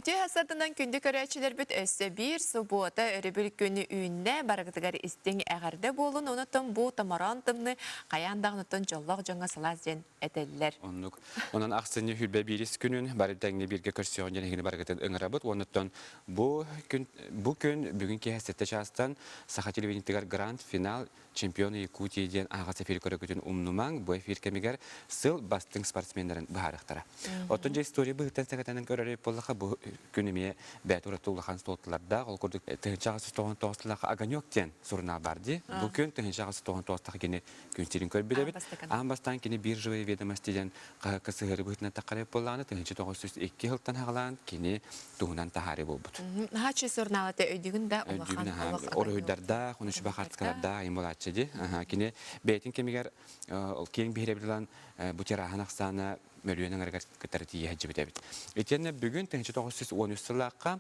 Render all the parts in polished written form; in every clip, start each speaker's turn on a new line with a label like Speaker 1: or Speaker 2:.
Speaker 1: Үтүө сарсыарданан күндү көрөөччүлэрбит өссө биир субуота өрөбүл күнү үүннэ. Барыгытыгар истиҥ эҕэрдэ буолун. Онутун бу томороон тымны хайаан даҕаныттан дьоллоох дьоҥҥо сылаас диэн этэллэр.
Speaker 2: Оннук. Онон ахсынньы хүрбэ биирис күнүн бары тэҥҥэ бииргэ көрсүөҕүн диэн эһигини барыгытын ыҥырабыт. Онуттан бу күн бу күн бүгүн киэһэ сэттэ чаастан Саха телевидениетыгар гранд-финал Чемпионы Якутии диэн аһаҕас эфир көрөкүтүн умнумаҥ, бу эфир кэмигэр сыл бастыҥ спортсменнарын быһаарыахтара. Оттон дьэ история быһыттан сэгэтэнэн көрөрү буоллаха бу күн эмиэ бэйэтэ ураты улахан суолталардаах. Ол курдук 1899 сыллаах Огонек диэн сурунаал бар дии. Бу күн 1899 сыллаах кини күн сирин көрбүт эбит. Аан бастаан кини биржевые ведомости диэн хаһыакка сыһыары быһыытынан таххар эбит буоллаҕына 1902 сылтан хаҕалаан кини туһунан таһаарыы буолбут.
Speaker 1: Наһаа үчүгэй сурунаал этэ өйдүүгүн да улахан олох
Speaker 2: Уруһуйдардаах, онучуба хартыскалардаах айым буолааччы дии. Кини бэйэтин кэмигэр киэҥ биһирэбил ылан бу тираһын ахсаана мөлүйүөн аҥарыгар кытары тиийэ сылдьыбыт эбит. Итиэннэ бүгүн 1913 сыллаахха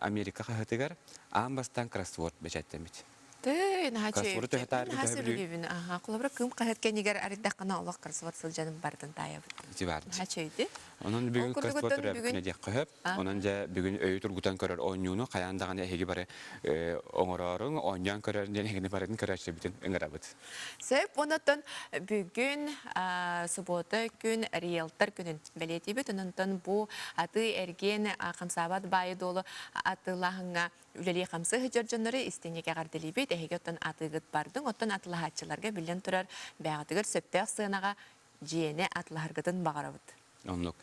Speaker 2: Америка хаһыатыгар аан бастаан кроссворд бэчээттэммит.
Speaker 1: Тыый, наһаа
Speaker 2: Кроссворду төһө
Speaker 1: үчүгэй.
Speaker 2: таайаргын
Speaker 1: Наһаа
Speaker 2: төһө билүү?
Speaker 1: сөбүлүүбүн. Аха, холобура кыым хаһыат кэннигэр арыйдаххына олох кроссворд сылдьанын барытын таайабыт.
Speaker 2: Ити баар.
Speaker 1: Наһаа үчүгэй.
Speaker 2: Онон
Speaker 1: Ол
Speaker 2: бүгүн
Speaker 1: курдук
Speaker 2: кроссворд
Speaker 1: оттон
Speaker 2: төрөөбүт
Speaker 1: бүгүн
Speaker 2: күнэ диэххэ сөп. Онон дьэ бүгүн өйү тургутан көрөр оонньууну хайаан даҕаны эһиги бары оҥорооруҥ, оонньоон көрөр диэн эһигини барытын көрөөччүбүтүн ыҥырабыт.
Speaker 1: Сөп, онон бүгүн субуота күн риэлтор күнүн бэлиэтиибит. Онон бу атыы-эргиэн хамсаабат баайы-дуолу атыылааһыҥҥа Үлэлии-хамсыы сылдьар дьоннору истиҥник эҕэрдэлиибит. Эһиги оттон атыыгыт бардыҥ, оттон атылаһааччыларга биллэн турар бэйэҕитигэр сөптөөх сыанаҕа дьиэни атылаһаргытын баҕарабыт.
Speaker 2: Оннук.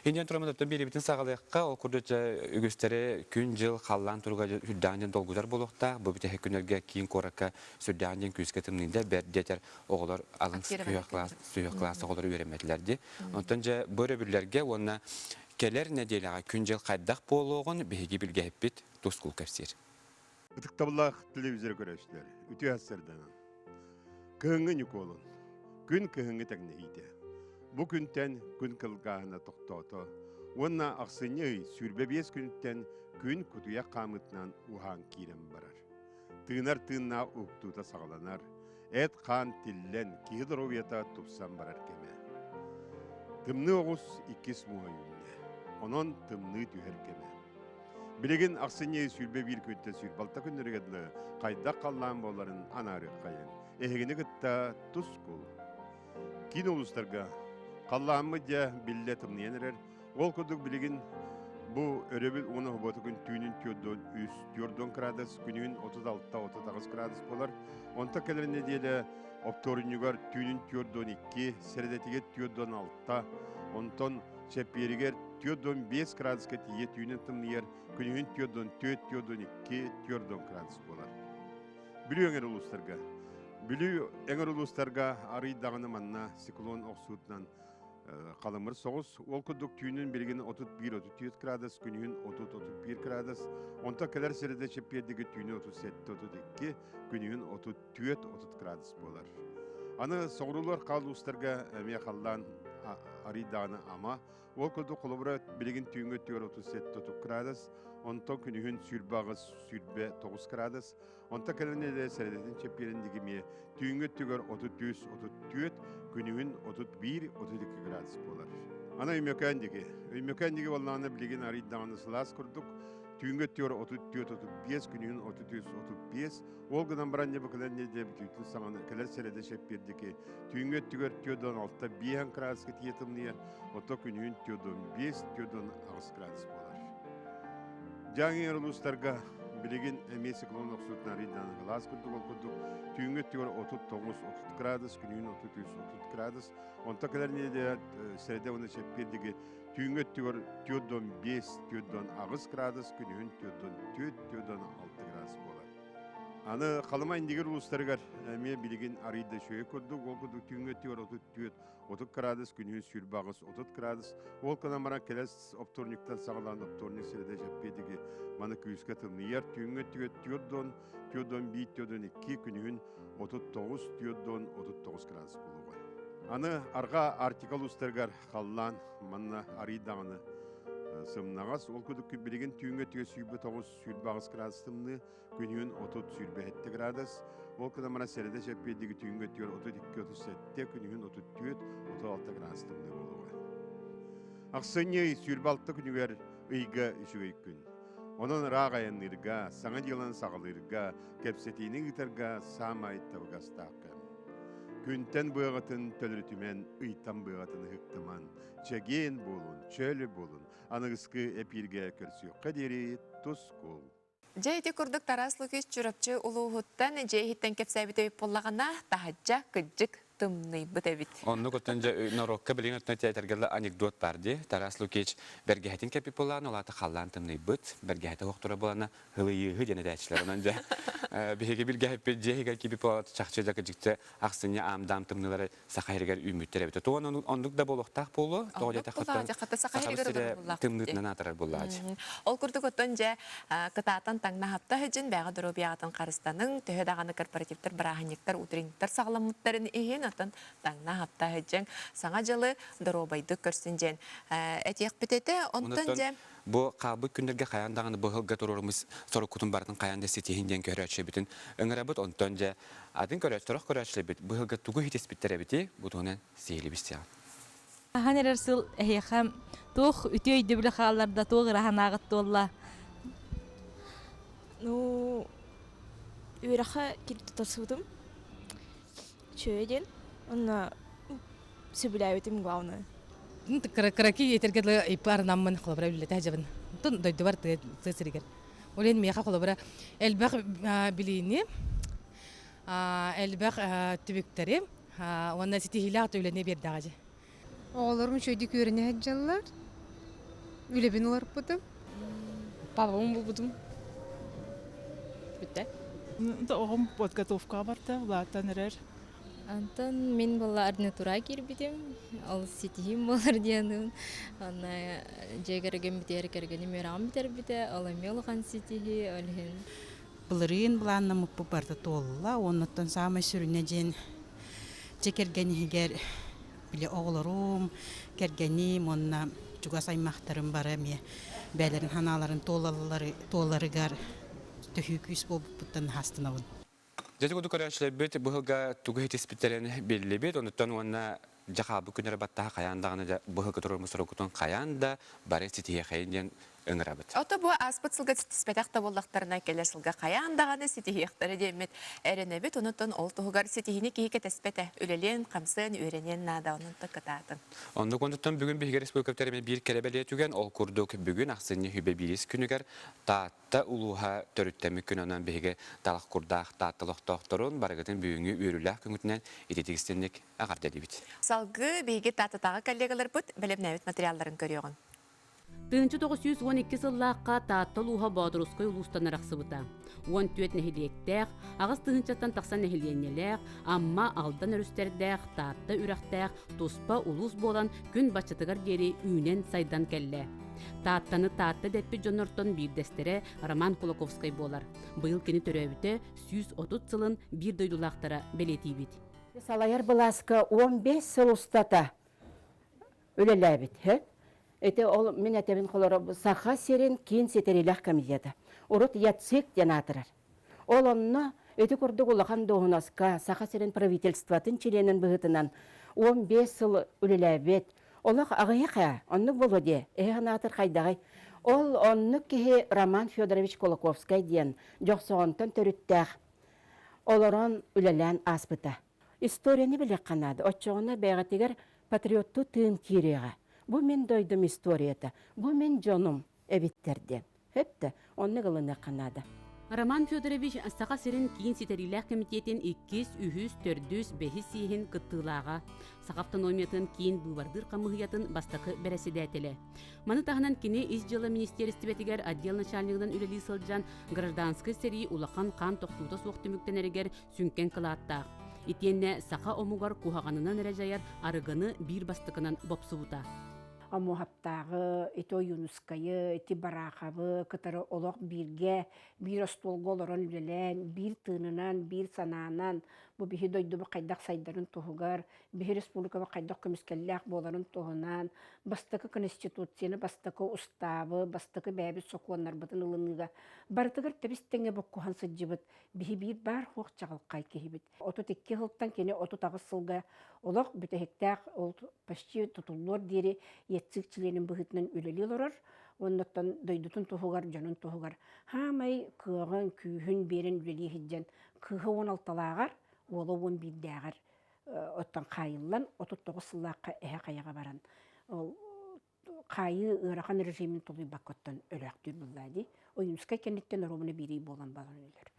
Speaker 2: Индиан тураммыт оттон биэриибитин саҕалыахха, ол курдук дьэ үгүстэри күн-дьыл халлаан туруга сүрдээҕин диэн долгутар буолуохтаах. Бу бүтэһик күннэргэ киин куоракка сүрдээҕин диэн күүскэ тымныйда. Бэрт диэтэр оҕолор алын сүһүөх кылаас, сүһүөх кылаас оҕолор үөрэммэтилэр дии. Онтон дьэ бу өрөбүллэргэ уонна Кэлэр нэдиэлэҕэ күн-дьыл хайдах буолуоҕун биһиги билгэһиппит Тускул кэпсиир.
Speaker 3: Ытыктабыллаах телевизор көрөөччүлэр, үтүө сарсыарданан. Кыһыҥҥы Ньукуолун. Күн кыһыҥҥы тэҥнэһиитэ. Бу күнтэн күн кылгааһына тохтоото уонна ахсынньы ый 25 күнүттэн күн кутуйах хаамыытынан уһаан киирэн барар. Тыынар тыыннаах уһуктуута саҕаланар, эт-хаан тиллэн, киһи доруобуйата тупсан барар кэмэ. Тымныы оҕус иккис муоһа үүннэ. Онон тымныы түһэр кэмэ. Билигин ахсынньы 21 күнтэн 26 күннэригэр дылы хайдах халлаан буоларын анаарыаххайын. Эһигини кытта тускул. Киин улуустарга халлааммыт дьэ биллэ тымныйан эрэр. Ол курдук билигин бу өрөбүл уонна субуота күн түүнүн түөрдүөн үс, түөрдүөн градус, күнүһүн 36-38 градус буолар. Онтон кэлэр нэдиэлэ оптуорунньугар түүнүн 42, сэрэдэтигэр 46, онтон чэппиэригэр 45 градуска тиийэ түүнүн тымныйар, күнүһүн 44, 42, 40 градус буолар. Бүлүү эҥэр улуустарга. Бүлүү эҥэр улуустарга арый даҕаны манна циклон охсуутунан халымыр соҕус. Ол курдук түүнүн билигин 31-34 градус, күнүһүн 30-31 градус. Онтон кэлэр сирэдэ чэппиэрдиги түүнү 37-32, күнүһүн 34-30 градус буолар. Аны соҕуруулар хаал улуустарга эмиэ халлаан арый даҕаны ама Ол курдук холобура билигин түүҥҥү 437 градус, онтон күнүһүн 28 29 градус, онтон кэлэн элэ сэрэдэтин чэппиэрин дигимиэ түүҥҥү өттүгэр 33 34, күнүһүн 31 32 градус буолар. Аны Өймөкөөн диги. Өймөкөөн диги буоллаҕына билигин арыйдаҕына сылаас курдук түүҥҥү өттүгэр 34 35, күнүһүн 33 35, Ол гынан баран дьэ бу кэлэр нэдиэлэ бүтүүтүн саҕана кэлэр сэрэдэ чэппиэрдики түүҥҥү өттүгэр 46 5 градуска тиийэ тымныйар, оттон күнүһүн 45 48 градус буолар. Дьааҥы улуустарга билигин эмиэ циклон охсуутун арыйдаан кылаас курдук ол курдук түүҥҥү өттүгэр 39 30 градус, күнүһүн 33 30 градус, онтон кэлэр нэдиэлэ сэрэдэ уонна чэппиэрдики түүҥҥү өттүгэр 45 48 градус, күнүһүн 44 46 градус буолар. Аны Халыма Индигир улуустарыгар эмиэ билигин арыый да үчүгэй курдук, ол курдук түүҥҥү өттүгэр 34 30 градус, күнүһүн 28 30 градус. Ол гынан баран кэлэр оптуорунньуктан саҕалаан оптуорунньук сирэдэ чэппиэтиги маны күүскэ тымныйар. Түүҥҥү өттүгэр 4 4 1 4 2, күнүһүн 39 4 39 градус буолуоҕа. Аны арҕаа Арктика улуустарыгар халлаан манна арыый даҕаны сымнаҕас. Ол курдук билигин түүҥҥү өттүгэр 29 28 градус тымныы, күнүһүн 30-27 градус. Ол гынан баран сэрэдэ чэппиэрдиги түүҥҥү өттүгэр 32-37, күнүһүн 34-36 градус тымныы буолуоҕа. Ахсынньы ый 26 күнүгэр Ыйга үчүгэй күн. Онон ыраах айанныырга, саҥа дьыаланы саҕалыырга, кэпсэтиини ыытарга саамай табыгастаах кэм. Күнтэн быаҕытын төлөрүтүмэн, ыйтан быаҕытын ыһыктыман, чэгиэн буолун, чөл буолун, аныгыскы эпииргэ көрсүөххэ диэри тускул.
Speaker 1: Дьэ ити курдук Тарас Лукич Чурапчы улууһуттан дьиэ иһиттэн кэпсээбит эбит буоллаҕына, таһырдьа кырдьык тымныйбыт эбит.
Speaker 2: Оннук оттон дьэ норуокка билигин оттон театрга анекдот баар дии. Тарас Лукич бэргэһэтин кэппит буоллаҕына, ол аата халлаан тымныйбыт, бэргэһэтэ уохтура буолана һылыйыыһы диэн этээччилэр. Онон дьэ биһиги билгэһиппит дьиэ иһигэр киирбит буолаат чахчы дьэ кырдьыкча ахсынньы аам-даам тымныылары саха сиригэр үүммүттэр эбит. Туон оннук да буолуохтаах буолуо. Тоҕо диэтэххэ
Speaker 1: саха
Speaker 2: сирэ тымныытынан аатырар буоллаҕа.
Speaker 1: Ол курдук оттон дьэ кытаатан таҥнаһапта сылдьын бэҕэ доруобуйаҕытын харыстаныҥ, төһө даҕаны корпоративтар, бырааһынньыктар, утренниктар саҕаламмыттарын иһин, оттон таҥнаһапта сылдьыҥ, саҥа дьылы доруобайдык көрсүн диэн этиэхпит этэ. Онтон дьэ
Speaker 2: Бу хаалбыт күннэргэ хайаан даҕаны бу ыһылга туруоруммут соруккутун барытын хайаан да ситиһин диэн көрөөччүбүтүн ыҥырабыт. Онтон дьэ атын көрөөччүлэр көрөөччүлэрбит бу ыһылга тугу иһитиспиттэр эбитий? Бу туһунан сиһилии билсиэҕим.
Speaker 4: Ахан эрэр сыл эһиэхэ туох үтүө өйдөбүлү хаалларда, туох ыра санааҕыт туолла?
Speaker 5: Ну, үөрэххэ кииртутарсыбытым. Үчүгэй диэн. Онно сөбүлээбитим главное.
Speaker 6: Кыраки этэргэ дылы иппи арынаммын холобура үллэтэ сылдьабын. Онтон дойдубар тыа сиригэр. Ол иһин миэхэ холобура элбэх билиини, элбэх түбүктэри уонна ситиһиилээх үлэни биэрдэҕэ дии.
Speaker 7: Оҕолорум үчүгэйдик үөрэнэ сылдьаллар. Үлэбин уларыппытым.
Speaker 8: Папабын булбутум. Бүттэ.
Speaker 9: Оҕом подготовкаҕа барда, улаатан эрэр.
Speaker 10: Антон мин буолла ординатура киирбитим. Ол ситиһиим буолар диэн Онно дьиэ кэргэн бүтэр кэргэним үөрэҕин бүтэрбитэ. Ол эмиэ улахан ситиһии, ол иһин.
Speaker 11: Былырыын былааннаммыппыт барыта туолла. Оннуттан саамай сүрүнэ диэн дьиэ кэргэн иһигэр били оҕолорум, кэргэним уонна чугас аймахтарым бары эмиэ бэйэлэрин санааларын туоларыгар төһүү күүс буолбуппуттан астынабын.
Speaker 2: Дьэ курдук көрөөччүлэрбит быһылга тугу иһитиспиттэрин биллибит, онуттан уонна дьэ хаалбыт күннэрэ баттаһа хайаан даҕаны дьэ быһылга туруорбут соруккутун хайаан да бары ситиһиэхэйин диэн ыҥырабыт.
Speaker 1: Ото бу ааспыт сылга ситиспэтэх да буоллахтарына кэлэр сылга хайаан даҕаны ситиһиэхтэрэ диэммит эрэнэбит. Онуттан ол туһугар ситиһиини киһи кэтэспэтэ. Үлэлиэн, хамсыан, үөрэниэн наада. Онон кытаатын.
Speaker 2: Оннук онтуттан бүгүн биһиги республикабытыгар эмиэ биир кэрэ бэлиэ түгэн. Ол курдук бүгүн ахсынньы хүбэ биирис күнүгэр Таатта улууһа төрүттэммит күн онон биһиги талах курдаах Таатта олохтоохторун барыгытын бүгүҥҥү үөрүүлээх күҥүтүнэн ититик истинник эҕэрдэлиибит.
Speaker 1: Салгыы биһиги Тааттатааҕы коллегаларбыт бэлэмнээбит материалларын көрүөҕүҥ.
Speaker 12: 1912 сыллаахха Таатта улууһа Боотурускай улуустан арахсыбыта. 14 нэһилиэктээх, аҕыс тыһыынчаттан тахса нэһилиэнньэлээх, Амма, Алдан өрүстэрдээх, Таатта үрэхтээх туспа улуус буолан күн баччатыгар диэри үүнэн-сайдан кэллэ. Тааттаны Таатта дэппит дьоннортон биирдэстэрэ Роман Кулаковскай буолар. Быйыл кини төрөөбүтэ 130 сылын биир дойдулаахтара бэлиэтиибит.
Speaker 13: Салайар былааска 15 сыл устата үлэлээбит. Ити ол мин этэбин холоро Саха сирин киин ситэрилэх комитета. Урут ЯЦИК диэн аатырар. Ол онно ити курдук улахан дуоһунаска Саха сирин правительствотын чилиэнин быһыытынан 15 сыл үлэлээбит. Олох аҕыйах ээ, оннук буолуо диэ, эһи санаатар хайдаҕый? Ол оннук киһи Роман Федорович Кулаковскай диэн Дьохсоҕонтон төрүттээх олорон үлэлээн ааспыта. Историяны билиэххэ наада. Оччоҕуна бэйэҕитигэр патриоттуу тыын киириэҕэ. Бу мин дойдум историята, бу мин дьонум эбиттэр диэн. Сөп да, оннук ылыныахха наада.
Speaker 12: Роман Федорович Саха сирин киин ситэриилээх кэмитиэтин иккис, үһүс, төрдүс, бэһис съеһин кыттыылааҕа, Саха автономиятын киин быыбардыыр хамыыһыйатын бастакы бэрэссэдээтэлэ. Маны таһынан кини Ис дьыала министиэристибэтигэр отдел начальнигынан үлэлии сылдьан гражданскай сэрии улахан хаан тохтуута суох түмүктэнэригэр сүҥкэн кылааттаах. Итиэннэ саха омугар куһаҕанынан эрэ дьайар арыгыны биир бастакынан бопсубута.
Speaker 14: Омуоһаптааҕы, ити Ойуунускайы, ити Бараахабы кытары олох бииргэ, биир остуолга олорон үлэлээн, биир тыынынан, биир санаанан бу биһи дойдубут хайдах сайдарын туһугар, биһи республикабыт хайдах көмүскэллээх буоларын туһунан, бастакы конституцияны, бастакы устаабы, бастакы бэйэбит сокуоннарбытын ылыныыга барытыгар тэбис-тэҥҥэ буккуһан сылдьыбыт биһи биир баар суох чаҕылхай киһибит. 32 сылтан кини 38 сылга олох бүтэһиктээх ол почти тутуллуор диэри ЯЦИК чилиэнин быһыытынан үлэлии олорор. Уоннаттан дойдутун туһугар, дьонун туһугар хаамай кыаҕын, күүһүн биэрэн үлэлии сылдьан кыыһа 16-лааҕар, уола 11-дээҕэр оттон хаайыллан 39 сыллаахха эһэ хайаҕа баран ол хаайыы ыарахан режимин тулуйбакка оттон өлөөхтүүр буоллаа дии. Ойуунскай кэнниттэн оруобуна биирий буолан баран өлөр.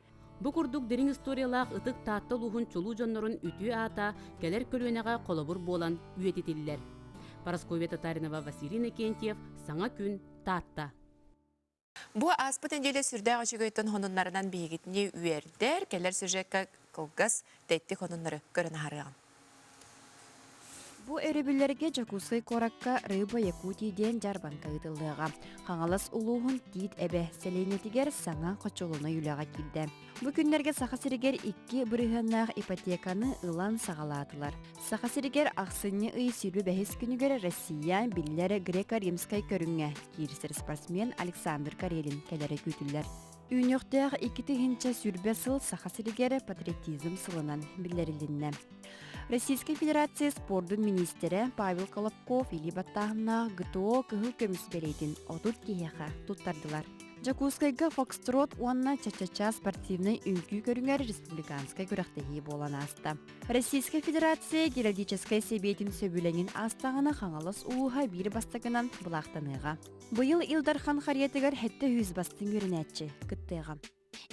Speaker 12: Бу курдук дириҥ историялаах ытык Таатта улууһун чулуу дьоннорун үтүө аата кэлэр көлүөнэҕэ холобур буолан үйэтитиллэр. Парасковья Татаринова, Василий Иннокентьев, Саҥа күн, Таатта.
Speaker 1: Бу ааспыт нэдиэлэ сүрдээх үчүгэйтэн хонуннарынан биһигитини үөрдэр, кэлэр сюжекка кылгас тэттик хонуннары көрөн аһарыаҕым.
Speaker 15: Бу өрөбүллэргэ Дьокуускай куоракка Рыба Якутии диэн дьаарбаҥка ыытыллыаҕа. Хаҥалас улууһун Тиит Эбэ сэлиэнньэтигэр саҥа хочулунай үлэҕэ киирдэ. Бу күннэргэ Саха сиригэр икки бырыһыаннаах ипотеканы ылан саҕалаатылар. Саха сиригэр ахсынньы ый 25 күнүгэр Россия биллэр греко-римскай көрүҥҥэ киирсэр спортсмен Александр Карелин кэлэрэ күүтүллэр. Үүнүөхтээх 2020 сыл Саха сиригэр патриотизм сылынан биллэрилиннэ. Российскай Федерация спордун миниистирэ Павел Колобков илии баттааһыннаах ГТО кыһыл көмүс бэлиэтин 30 киһиэхэ туттардылар. Дьокуускайга фокстрот уонна ча-ча-ча спортивнай үҥкүү көрүҥэр республиканскай күрэхтэһии буолан ааста. Российскай Федерация Геральдическай Сэбиэтин сөбүлэҥин аастаҕына Хаҥалас улууһа биир бастакынан былаахтаныаҕа. Быйыл Ил Дархан харыйатыгар 700 бастыҥ үөрэнээччи кыттыаҕа.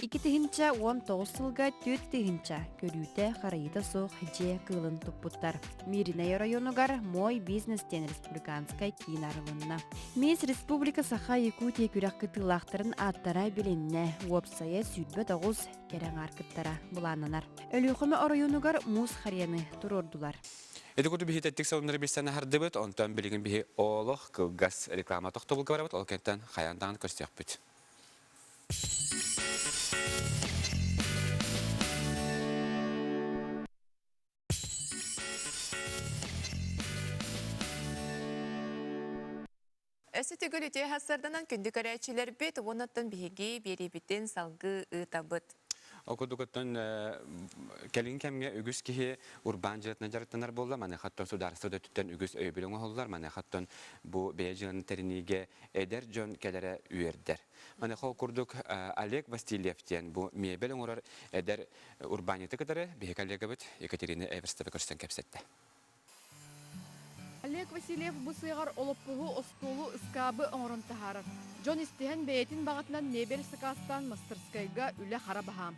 Speaker 15: 2019 сылга 4000 көрүүтэ-харайыыта суох дьиэ кыылын туппуттар. Мииринэй оройуонугар «Мой бизнес» диэн республиканскай киин арылынна. Мисс Республика Саха-Якутия күрэх кыттыылаахтарын ааттара билиннэ. Уопсайа 29 кэрэ аҥаар кыттара былааннанар. Өлүөхүмэ оройуонугар муус харыйаны туруордулар.
Speaker 2: Ити курдук биһи тэттик сонуннары билсэн аһардыбыт, онтон билигин биһи олох кылгас реклама тохтобулга барабыт, ол кэнтэн хайаан даҕаны көрсүөхпүт.
Speaker 1: Өссө төгүл үтүө сарданан күндү көрөөччүлэрбит уоннаттан биһиги биэриибитин салгыы ыытабыт.
Speaker 2: Ол курдук оттон кэлин кэмҥэ үгүс киһи урбаан дьыалатынан дьарыктанар буолла. Маныаха судаарыстыба да өттүттэн үгүс өйөбүл оҥоһуллар. Маныаха бу бэйэ дьыаланы тэриниигэ эдэр дьон кэлэрэ үөрдэр. Маныаха ол курдук Олег Васильев диэн бу миэбэл оҥорор эдэр урбаанньыты кытары биһи коллегабыт Екатерина Эверстова көрсөн кэпсэттэ.
Speaker 8: Олег Васильев бу сыаҕар олоппоһу, остуолу, ыскаабы оҥорон таһаарар. Дьон истиһэн бэйэтин баҕатынан мебель сакаастаан мастерскайга үлэ хара баһаам.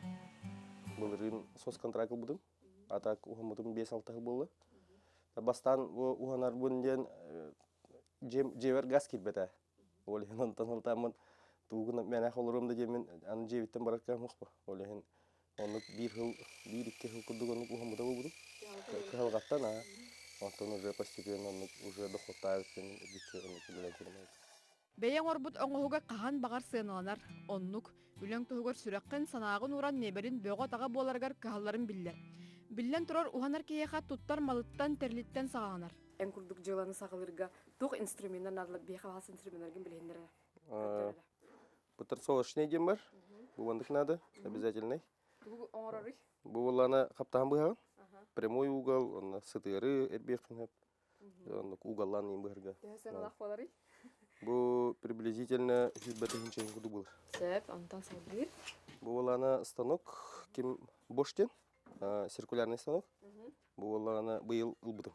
Speaker 16: Былырыын соцконтракт ылбытым. А так уһаммытым 5-6 сыл буолла. Бастаан бу уһанарбын диэн дьиэбэр газ киирбэтэ. Ол иһин онтон ылтааммын тугун мэнэх олоруом да диэммин аны дьиэбиттэн барар кыам суохпа. Ол иһин Оннук биир сыл, биир-икки сыл курдук оннук уһаммыта буолбутум. Кыһалҕаттан аа. Онтон уже постепенно оннук уже доходтаабыт кэмин оннук үлэлээн кэлэн
Speaker 8: Бэйэҥ оҥорбут оҥоһуга хаһан баҕар сыаналанар. Оннук. Үлэҥ туһугар сүрэххин, санааҕын ууран миэбэлин бөҕө-таҕа буоларыгар кыһалларын биллэр. Биллэн турар, уһанар киһиэхэ туттар малыттан, тэрилиттэн саҕаланар.
Speaker 17: Эн курдук дьыаланы саҕалыырга туох инструменнар наадалар биһиэхэ баҕас инструменнаргын билиһиннэр эрэ.
Speaker 16: Потенциалочный диэн бар. Бу маннык надо, обязательный.
Speaker 17: Тугу оҥороруй?
Speaker 16: Бу буоллаана хаптаһан быһаҕын. Прямой угол, онно сытыары эрбиэххин сөп. Оннук уголлаан иин быһарга.
Speaker 17: Төһө сыаналаах буоларый?
Speaker 16: Бу приблизительно 100 тыһыынча курдук буолар.
Speaker 17: Сөп, онтон салгыы.
Speaker 16: Бу буоллаана станок ким Bosch диэн циркулярный станок. Бу буоллаҕына быйыл ылбытым.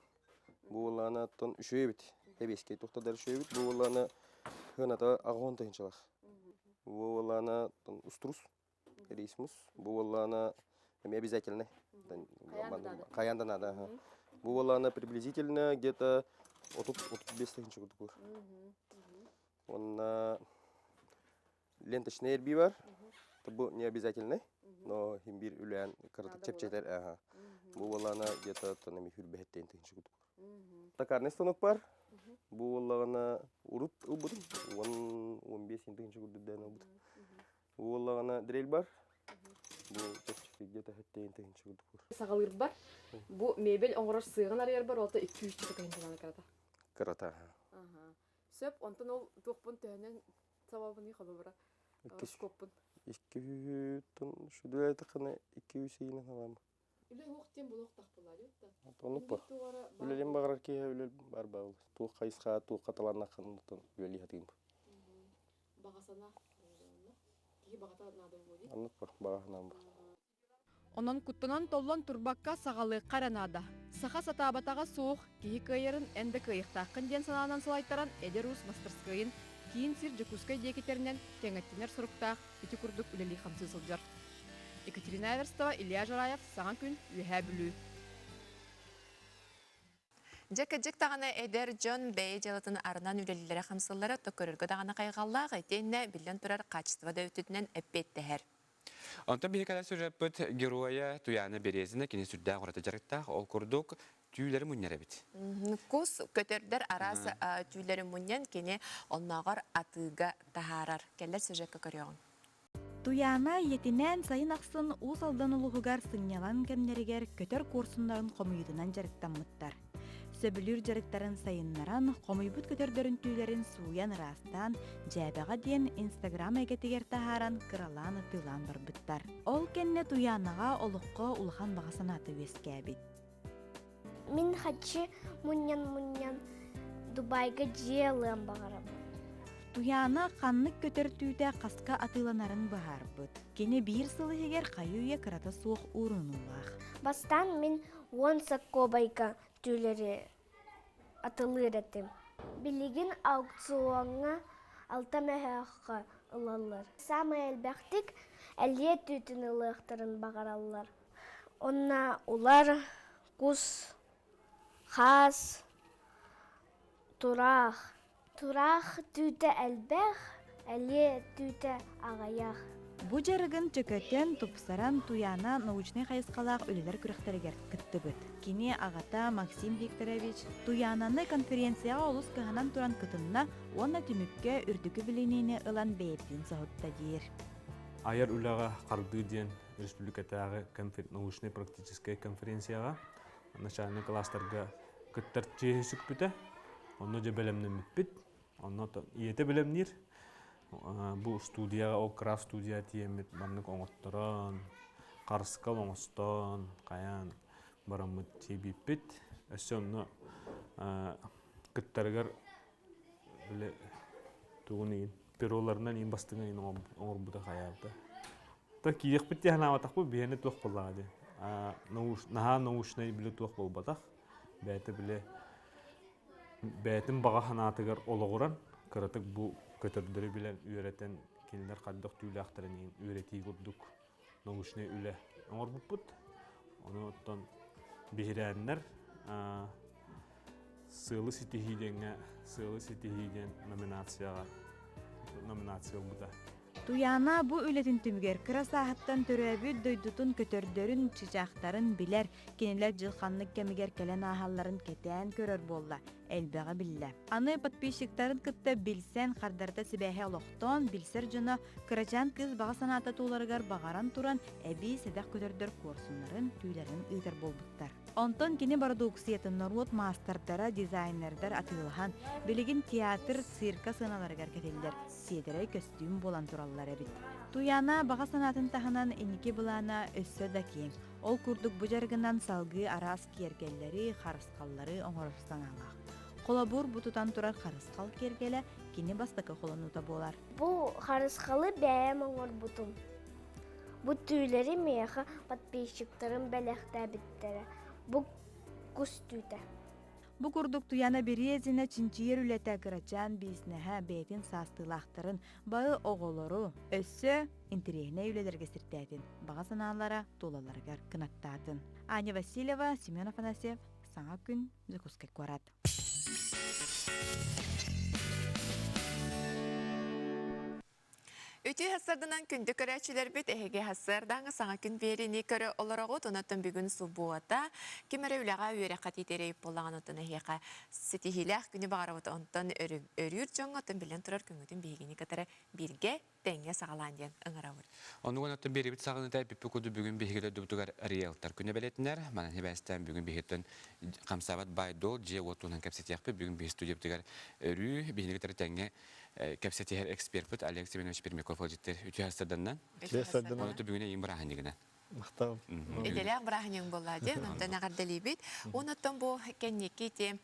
Speaker 16: Бу буоллаҕына оттон үчүгэй эбит. Эбиэскэй туохтардар үчүгэй эбит. Бу буоллаҕына сыаната аҕыс тыһыынчалаах. Бу буоллаҕына устурус, рейсмус. Бу буоллаҕына эмиэ обязательный. Хайаан да наада. Бу буоллаҕына приблизительно где-то 30-35 тыһыынча курдук буолар. Уонна ленточный эрбии бар. Бу не обязательный, но хим биир үлээн кыратык чэпчэтэр. Ага. Бу буоллаҕына где-то тон эми хүрбэһэттэн тыһынчы курдук. Токарный станок бар. Бу буоллаҕына урут ылбытым. 10-15 тыһынчы курдук дээн ылбытым. Бу буоллаҕына дрель бар. Бу чэпчэки где-то хэттейин тыһынчы курдук бар.
Speaker 17: Саҕалыырбар бу мебель оҥорор сыаҕын арыйарбар олта 2-3 тыһынчанан кырата.
Speaker 16: Кырата.
Speaker 17: Сөп, онтон ол туохпун төһөнөн Сабабыный холобура ороскуоппун.
Speaker 16: Икки шүдүлэтэххинэ 200 ыйынан аламмын.
Speaker 17: Үлэ уох диэн булуохтаах буолаа
Speaker 16: Оннук ба. Үлэлиэн баҕарар киһи үлэ бар баҕар. Туох хайысха, туохха талааннааххын оттон үлэлии сатыым.
Speaker 17: Баҕа санаа Киһи баҕата наада буолуо дии.
Speaker 16: Оннук бар, баҕа санаам бар.
Speaker 8: Онон куттанан-толлон турбакка саҕалыахха эрэ наада. Саха сатаабатаҕа суох, киһи кыайарын эн да кыайыахтааххын диэн санаанан салайтаран эдэр уус мастарскыайын киин сир Дьокуускай диэкитэринэн кэҥэттинэр соруктаах ити курдук үлэлии-хамсыы сылдьар. Екатерина Эверстова, Илья Жараев, Саҥа күн, Үөһээ Бүлүү.
Speaker 1: Дьэ, кырдьык даҕаны эдэр дьон бэйэ дьыалатын арынан үлэлииллэрэ хамсыыллара көрөргө даҕаны хайҕаллаах, итиэннэ биллэн турар хаачыстыба да өттүтүнэн эппиэттэһэр.
Speaker 2: Онтон биһиги кэлэр сюжеппыт геройа Туяна Березина кини сүрдээх ураты дьарыктаах, ол курдук түүлэри мунньар эбит.
Speaker 1: Кус көтөрдөр араас түүлэри мунньан кини оннооҕор атыыга таһаарар. Кэлэр сюжекка көрүөҕүҥ.
Speaker 15: Туйаана ийэтинээн сайын ахсын Уус Алдан улууһугар сынньалаҥ кэмнэригэр көтөр куорсуннарын хомуйуутунан дьарыктаммыттар. Сөбүлүүр дьарыктарын сайыннаран, хомуйбут көтөрдөрүн түүлэрин сууйан ыраастаан, дьээбэҕэ диэн Инстаграм эйгэтигэр таһааран кыралаан атыылаан барбыттар. Ол кэннэ Туйаанаҕа олоххо улахан баҕа санаата үөскээбит.
Speaker 18: Мин хаччы мунньан-мунньан Дубайга дьиэ ылыан баҕарабын.
Speaker 15: Туйаана ханнык көтөр түүтэ хаска атыыланарын быһаарбыт. Кини биир сыл иһигэр хайы-үйэ кырата суох уурунуулаах.
Speaker 18: Бастаан мин уон соккуобайга түүлэри атылыыр этим. Билигин аукциоҥҥа алта мөһөөххө ылаллар. Саамай элбэхтик элиэ түүтүн ылыахтарын баҕараллар. Онно улар, кус, хаас, тураах. Тураах түүтэ элбэх, элиэ түүтэ аҕыйах.
Speaker 15: Бу дьарыгын чөкөтөн, тупсаран Туйаана научнай хайысхалаах үлэлэр күрэхтэригэр кыттыбыт. Кини аҕата Максим Викторович Туйаананы конференцияҕа олус кыһанан туран кытынна уонна түмүккэ үрдүкү билиниини ылан бэйэбитин соһутта диир.
Speaker 19: Айар үлэҕэ хардыы диэн республикатааҕы научнай-практическай конференцияҕа начальнай кылаастарга кыттар чиэһи сүкпүтэ. Онно дьэ бэлэмнэммиппит. Онно ийэтэ бэлэмниир. Бу студияҕа ол крафт студия тиийэммит маннык оҥотторон, харыскал оҥостон, хайаан бараммыт тиийбиппит. Өссө онно кыттарыгар били тугун иин пероларынан иин бастыҥа иин оҥорбута хайаабыта. Та киириэхпит дии санаабатахпыт биһиэнэ туох буоллаҕа дии. Наһаа научнай били туох буолбатах. Бэйэтэ били бэйэтин баҕа санаатыгар олоҕуран кыратык бу көтөрдөрү билэн үөрэтэн кинилэр хайдах түүлээхтэрин иһин үөрэтии курдук научнай үлэ оҥорбуппут. Ону оттон биһирээннэр сыалы ситиһии диэҥҥэ сыалы ситиһии диэн номинацияҕа номинация ылбыта.
Speaker 15: Туйаана бу үлэтин түмүгэр кыра сааһыттан төрөөбүт дойдутун көтөрдөрүн, чычаахтарын билэр, кинилэр дьыл ханнык кэмигэр кэлэн ааһалларын кэтээн көрөр буолла, элбэҕи биллэ. Аны подписчиктарын кытта билсэн, хардарыта сибээһи олохтоон, билсэр дьоно кырачаан кыыс баҕа санаата туоларыгар баҕаран туран, эбии сэдэх көтөрдөр куорсуннарын, түүлэрин ыытар буолбуттар. Онтон кини бородууксуйатын норуот маастардара, дизайнердар атыылаһан, билигин театр, цирка сыаналарыгар кэтиллэр сиэдэрэй көстүүм буолан тураллар эбит. Туйаана баҕа санаатын таһынан инники былаана өссө да киэҥ. Ол курдук бу дьарыгынан салгыы араас киэргэллэри, харысхаллары оҥорор санаалаах. Холобур, бу тутан турар харысхал киэргэлэ кини бастакы холонуута буолар.
Speaker 18: Бу харысхалы бэйэм оҥорбутум. Бу түүлэри миэхэ подписчиктарым бэлэхтээбиттэрэ. Бу кус түүтэ.
Speaker 15: Бу курдук Туяна Березина чинчийэр үлэтэ кырачаан биисинэһэ бэйэтин саастыылаахтарын, бары оҕолору өссө интэриэһинэй үлэлэргэ сирдээтин, баҕа санаалара туолалларыгар кынаттаатын. Аня Васильева, Семен Афанасьев, Саҥа күн, Дьокуускай куорат.
Speaker 1: Үтүө сарсыарданан күндү көрөөччүлэрбит эһиги сарсыардааҥы саҥа күн биэриини көрө олороҕут. Онон бүгүн субуота. Ким эрэ үлэҕэ үөрэххэ тиитэрэй буоллаҕына оттон эһиэхэ ситиһиилээх күнү баҕарабыт. Онтон өрүүр дьоҥҥо оттон биллэн турар күҥҥүтүн биһигини кытары бииргэ тэҥҥэ саҕалаан диэн ыҥырабыт.
Speaker 2: Оннугун оттон биэрибит саҕаныта бүппүт курдук бүгүн биһиги дойдубутугар риэлтор күнэ бэлиэтинэр. Манан сибээстээн бүгүн биһиттэн хамсаабат баай-дуол дьиэ-уот туһунан кэпсэтиэхпит. Бүгүн биһи студиябытыгар өрүү биһиги кытары тэҥҥэ кэпсэтиһэр эксперпит Олег Семенович Пермяков ыалдьыттар үтүө сарданнан.
Speaker 20: Үтүө сарданнан.
Speaker 2: Оны бүгүн эйин бырааһынньыгынан.
Speaker 20: Махтал.
Speaker 1: Идэлээх бырааһынньыгын буолла диэн, онтон эҕэрдэлиибит. Онуттан бу кэнники ти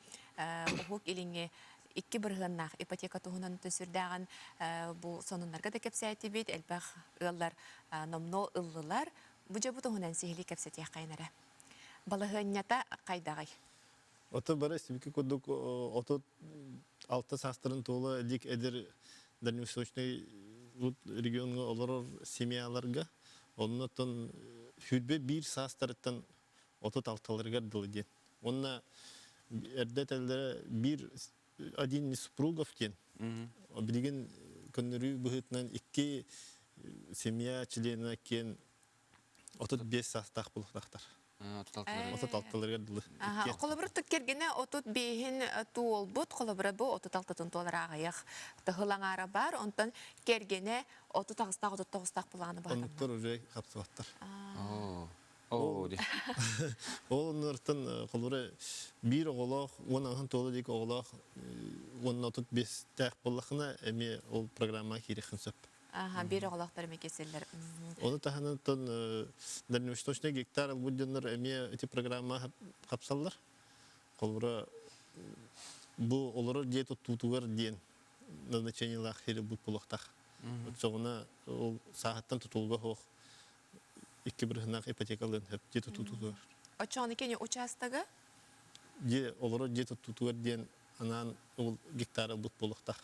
Speaker 1: уһук илиҥҥи 2 бырыһыаннаах ипотека туһунан сүрдээҕин бу сонуннарга да кэпсээтибит, элбэх ыаллар номнуо ыллылар. Бу дьэ бу туһунан сиһилии кэпсэтиэххэйин эрэ. Балаһыанньата хайдаҕый?
Speaker 20: Ото бары сибики курдук 36 саастарын туола илик эдэр дальневосточный региоҥҥа олорор семьяларга оннотон 21 саастарыттан 36-ларыгар дылы диэн. Уонна эрдэ этэллэрэ биир один из супругов диэн. Билигин көннөрүү быһыытынан икки семья членэ киэн 35 саастаах буолуохтаахтар. 36-ларыгар дылы.
Speaker 1: Холобур, кэргэнэ 35-ин туолбут, холобура бу 36-тын туолар аҕыйах тыһыл аҥаара бар, онтон кэргэнэ 38-таах 39-таах булааны баатанна.
Speaker 20: Оннуктар уже хапсыбаттар. Ол оннуттан холобура биир оҕолоох, уон аҕыһын туола диэки оҕолоох уонна 35-тээх буоллахына эмиэ ол программаҕа киириэххин сөп.
Speaker 1: Аха, биир оҕолоохтор эмиэ киирсэллэр.
Speaker 20: Ону таһынан дальневосточный гектар ылбыт дьоннор эмиэ ити программа хапсаллар. Холобура бу олорор дьиэ туттуутугар диэн назначениелаах сири ылбыт буолуохтаах. Оччоҕуна ол сааһыттан тутулуга суох икки бырыһынаах ипотека ылыан сөп дьиэ тутуутугар.
Speaker 1: Оччоҕуна кини учаастага?
Speaker 20: Дьиэ олорор дьиэ туттуутугар диэн анаан ол гектар ылбыт буолуохтаах.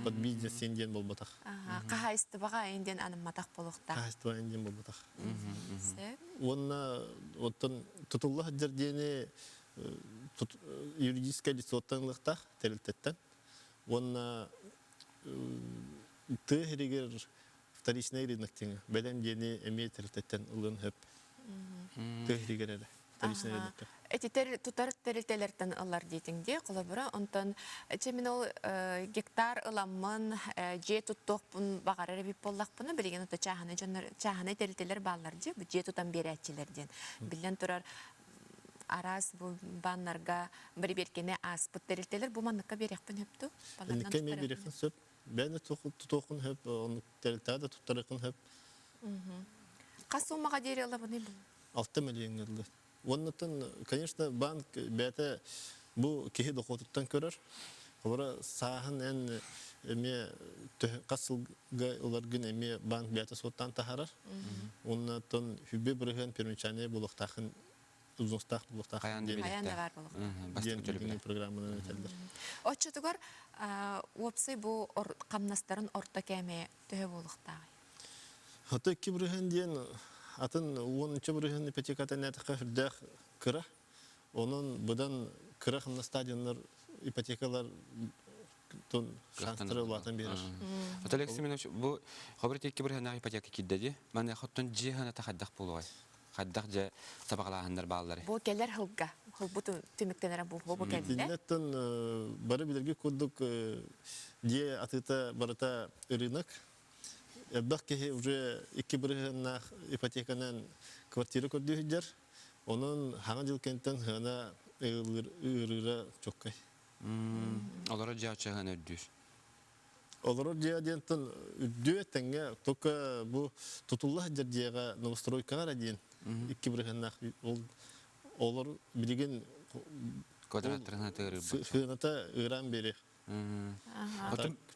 Speaker 20: Под бизнес син диэн буолбатах.
Speaker 1: Хаһаайыстыбаҕа айын диэн анамматах буолуохтаах.
Speaker 20: Хаһаайыстыба айын диэн буолбатах. Уонна оттон тутулла сылдьар диэни юридическай лицоттан ылыахтаах тэрилтэттэн. Уонна тыа сиригэр вторичный рынок диэҥэ бэлэм диэни эмиэ тэрилтэттэн ылыан сөп. Тыа сиригэр эрэ вторичный рынокка.
Speaker 1: Этитер тутар тэрилтэлэртэн ылар диэтиҥ дии, холобура, онтон чэ мин ол гектар ыламмын дьиэ туттуохпун баҕарар эбит буоллахпына, билигин ото чааһынай дьоннор чааһынай тэрилтэлэр бааллар дии, бу дьиэ тутан биэрээччилэр диэн. Биллэн турар, араас бу баннарга бэрэбиэркэни ааспыт тэрилтэлэр бу манныкка биэриэхпин сөп дуу?
Speaker 20: Инникке эмиэ биэриэххин сөп. Бэйэни тутуоххун сөп, оннук тэрилтэҕэ да туттарыаххын сөп.
Speaker 1: Хас суумаҕа диэри ылабыный бу?
Speaker 20: 6 миллиоҥҥа дылы. Уоннаттан, конечно, банк бэйэтэ бу киһи дохуотуттан көрөр. Холобура, сааһын эн эмиэ хас сылга ыларгын эмиэ банк бэйэтэ суоттаан таһаарар. Уоннаттан хүбү бырыһыан первоначальнай буолуохтаахын узустаах буолуохтаах
Speaker 1: диэн Хайаан да баар буолуохтаах.
Speaker 20: диэн билиҥҥи программанан этэллэр.
Speaker 1: Оччотугар уопсай бу хамнастарын орто кээмэйэ төһө буолуохтааҕый?
Speaker 20: Хата икки бырыһыан диэн атын уонча бырыһыан ипотеката нэтэххэ сүрдээх кыра. Онон быдан кыра хамнастаах дьоннор ипотекалар шанстары улаатан биэрэр.
Speaker 2: Ото Алексей Семенович, бу хобыр икки бырыһыаннаах ипотека киирдэ дии. Маныаха оттон дьиэ сыаната хайдах буолуой? Хайдах дьэ сабаҕалааһыннар баалларый?
Speaker 1: Бу кэлэр сылга хылбыт түмүктэнэрэ бу бу кэллэ.
Speaker 20: Итиннэттэн бары билэрги курдук дьиэ атыыта барыта рынок. Элбэх киһи уже икки бырыһыаннаах ипотеканан квартира көрдүү сылдьар. Онон хаҥа дьыл кэнтэн сыана ыарыыра чоккай.
Speaker 2: Олорор дьиэ оччоһун үрдүүр.
Speaker 20: Олорор дьиэ диэнтэн үрдүө тэҥҥэ только бу тутулла сылдьар дьиэҕэ новостройкаҕа эрэ диэн икки бырыһыаннаах ол олор билигин
Speaker 2: квадраттарын ыарыырбыт.
Speaker 20: Сыаната ыараан биэриэх.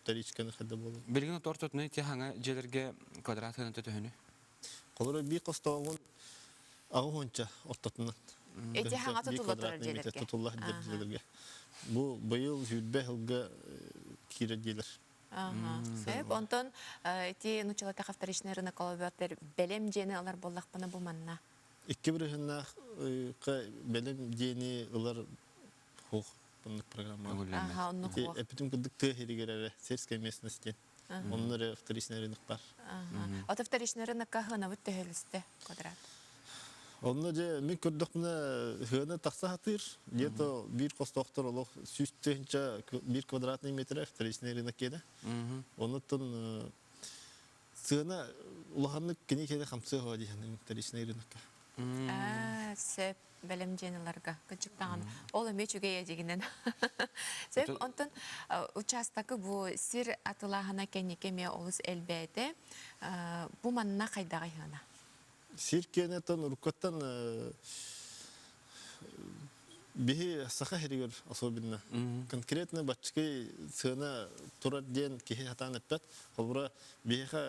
Speaker 20: Вторичканы хайда буолар.
Speaker 2: Билигин ортотунан ити хаҥа дьиэлэргэ квадрат сыаната төһөнүй?
Speaker 20: Холобура биир хостоҕун аҕыс уонча ортотунан.
Speaker 1: Эти хаҥа тутулла турар дьиэлэргэ.
Speaker 20: Тутулла сылдьар дьиэлэргэ. Бу быйыл сүүрбэ сылга киирэр дьиэлэр.
Speaker 1: Сөп. Онтон ити нучалатах вторичный рынок олобуоттар бэлэм дьиэни ылар буоллахпына бу манна.
Speaker 20: Икки бырыһыннаах бэлэм дьиэни ылар хуох оннук программа.
Speaker 1: Аха, оннук хуох.
Speaker 20: Эпитим курдук тыа сиригэр эрэ сельская местность диэн. Онно эрэ вторичный рынок бар.
Speaker 1: Ото вторичный рынокка хыанабыт төһөлүстэ квадрат?
Speaker 20: Онно дьэ мин көрдөхпүнэ хыана тахса сатыыр. Где-то биир хостоохтор олох 100 тыһыынча биир квадратный метр вторичный рынок киэнэ. Оннуттан сыана улаханнык кини кэлэ хамсыа диэн вторичный рынокка.
Speaker 1: Сөп бэлэм дьиэн ыларга кырдьыктаҕын ол эмиэ үчүгэй эдьигинэн сөп онтон учаастакы бу сир атылааһына кэнники эмиэ олус элбээтэ бу манна хайдаҕый сыана
Speaker 20: Сир киэнэттэн уруккаттан. Биһи саха сиригэр особенно конкретно баччыкый сыана турар диэн киһи сатаан эппэт. Холобура, биһиэхэ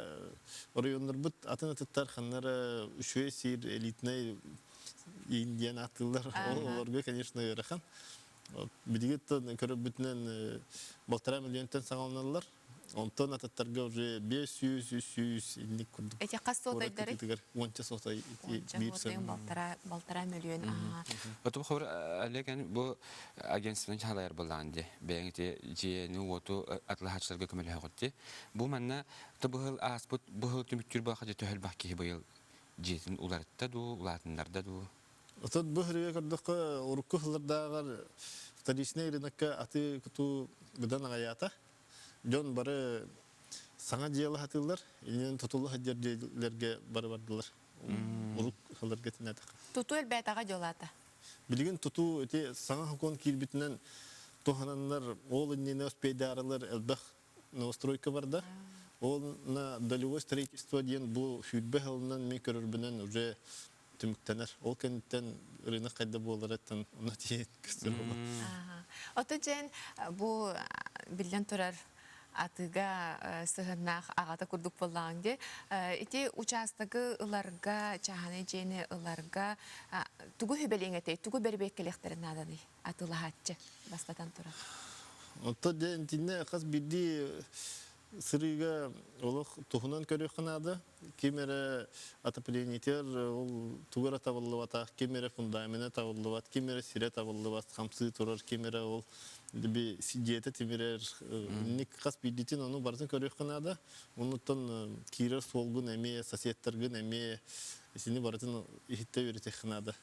Speaker 20: оройуоннарбыт атын атыттар ханнара үчүгэй сиир элитнэй диэн ааттыыллар. Олорго, конечно, ыарахан. Билигин көрөрбүтүнэн балтараа миллионтан саҕаланаллар. Онтон ататтарга уже 500, 300 инник курдук.
Speaker 1: Эти хас сотайдары?
Speaker 20: Уонча сотай биир
Speaker 1: сыл. Балтара миллион.
Speaker 2: Оту хор Олег бу агентствоны чалайар булаан ди. Бэйэҥ ити дьиэни уоту атлаһааччыларга көмөлөһөҕүт ди. Бу манна быһыл ааспыт быһыл түмүктүүр буолаха дьэ төһөлбөх киһи быйыл дьиэтин уларытта дуу, улаатыннарда дуу?
Speaker 20: Отут бу хөрүгэ көрдөххө урукку сыллардааҕар вторичный рынокка атыы кутуу быдан аҕайаата. Дьон бары саҥа дьыала сатыыллар, иннинэн тутулла сылдьар дьиэлэргэ бары бардылар. Урук сылларга тинэтэх.
Speaker 1: Тутуу элбэтэҕэ дьолаата.
Speaker 20: Билигин тутуу ити саҥа сокуон киирбитинэн туһананнар ол иннинэ успейдаарылар элбэх новостройка барда. Ол на долевой строительство диэн бу сүүрбэ сылынан мин көрөрбүнэн уже түмүктэнэр. Ол кэнниттэн рынок хайда буоларыттан онно тиийэн көстөр буолар.
Speaker 1: Ото дьэн бу биллэн турар атыыга сыһыннаах аҕата курдук буоллаҕыҥ дии. Ити учаастагы ыларга, чааһынай дьиэни ыларга тугу сүбэлиэҥ этэй, тугу бэрбиэккэлиэхтэрин нааданый атыылаһааччы бастатан туран?
Speaker 20: Онто дьэ итиннэ хас биирдии сырыыга олох туһунан көрүөххэ наада. Ким эрэ отоплениетигэр ол тугу эрэ табыллыбатах, ким эрэ фундамена табыллыбат, ким эрэ сирэ табыллыбат, хамсыы турар, ким эрэ ол дьиэтэ тимирэр. Инник хас биирдиитин ону барытын көрүөххэ наада. Оннуттан киирэр суолгун эмиэ, соседтаргын эмиэ итини барытын иһиттэ үөрэтиэххэ наада.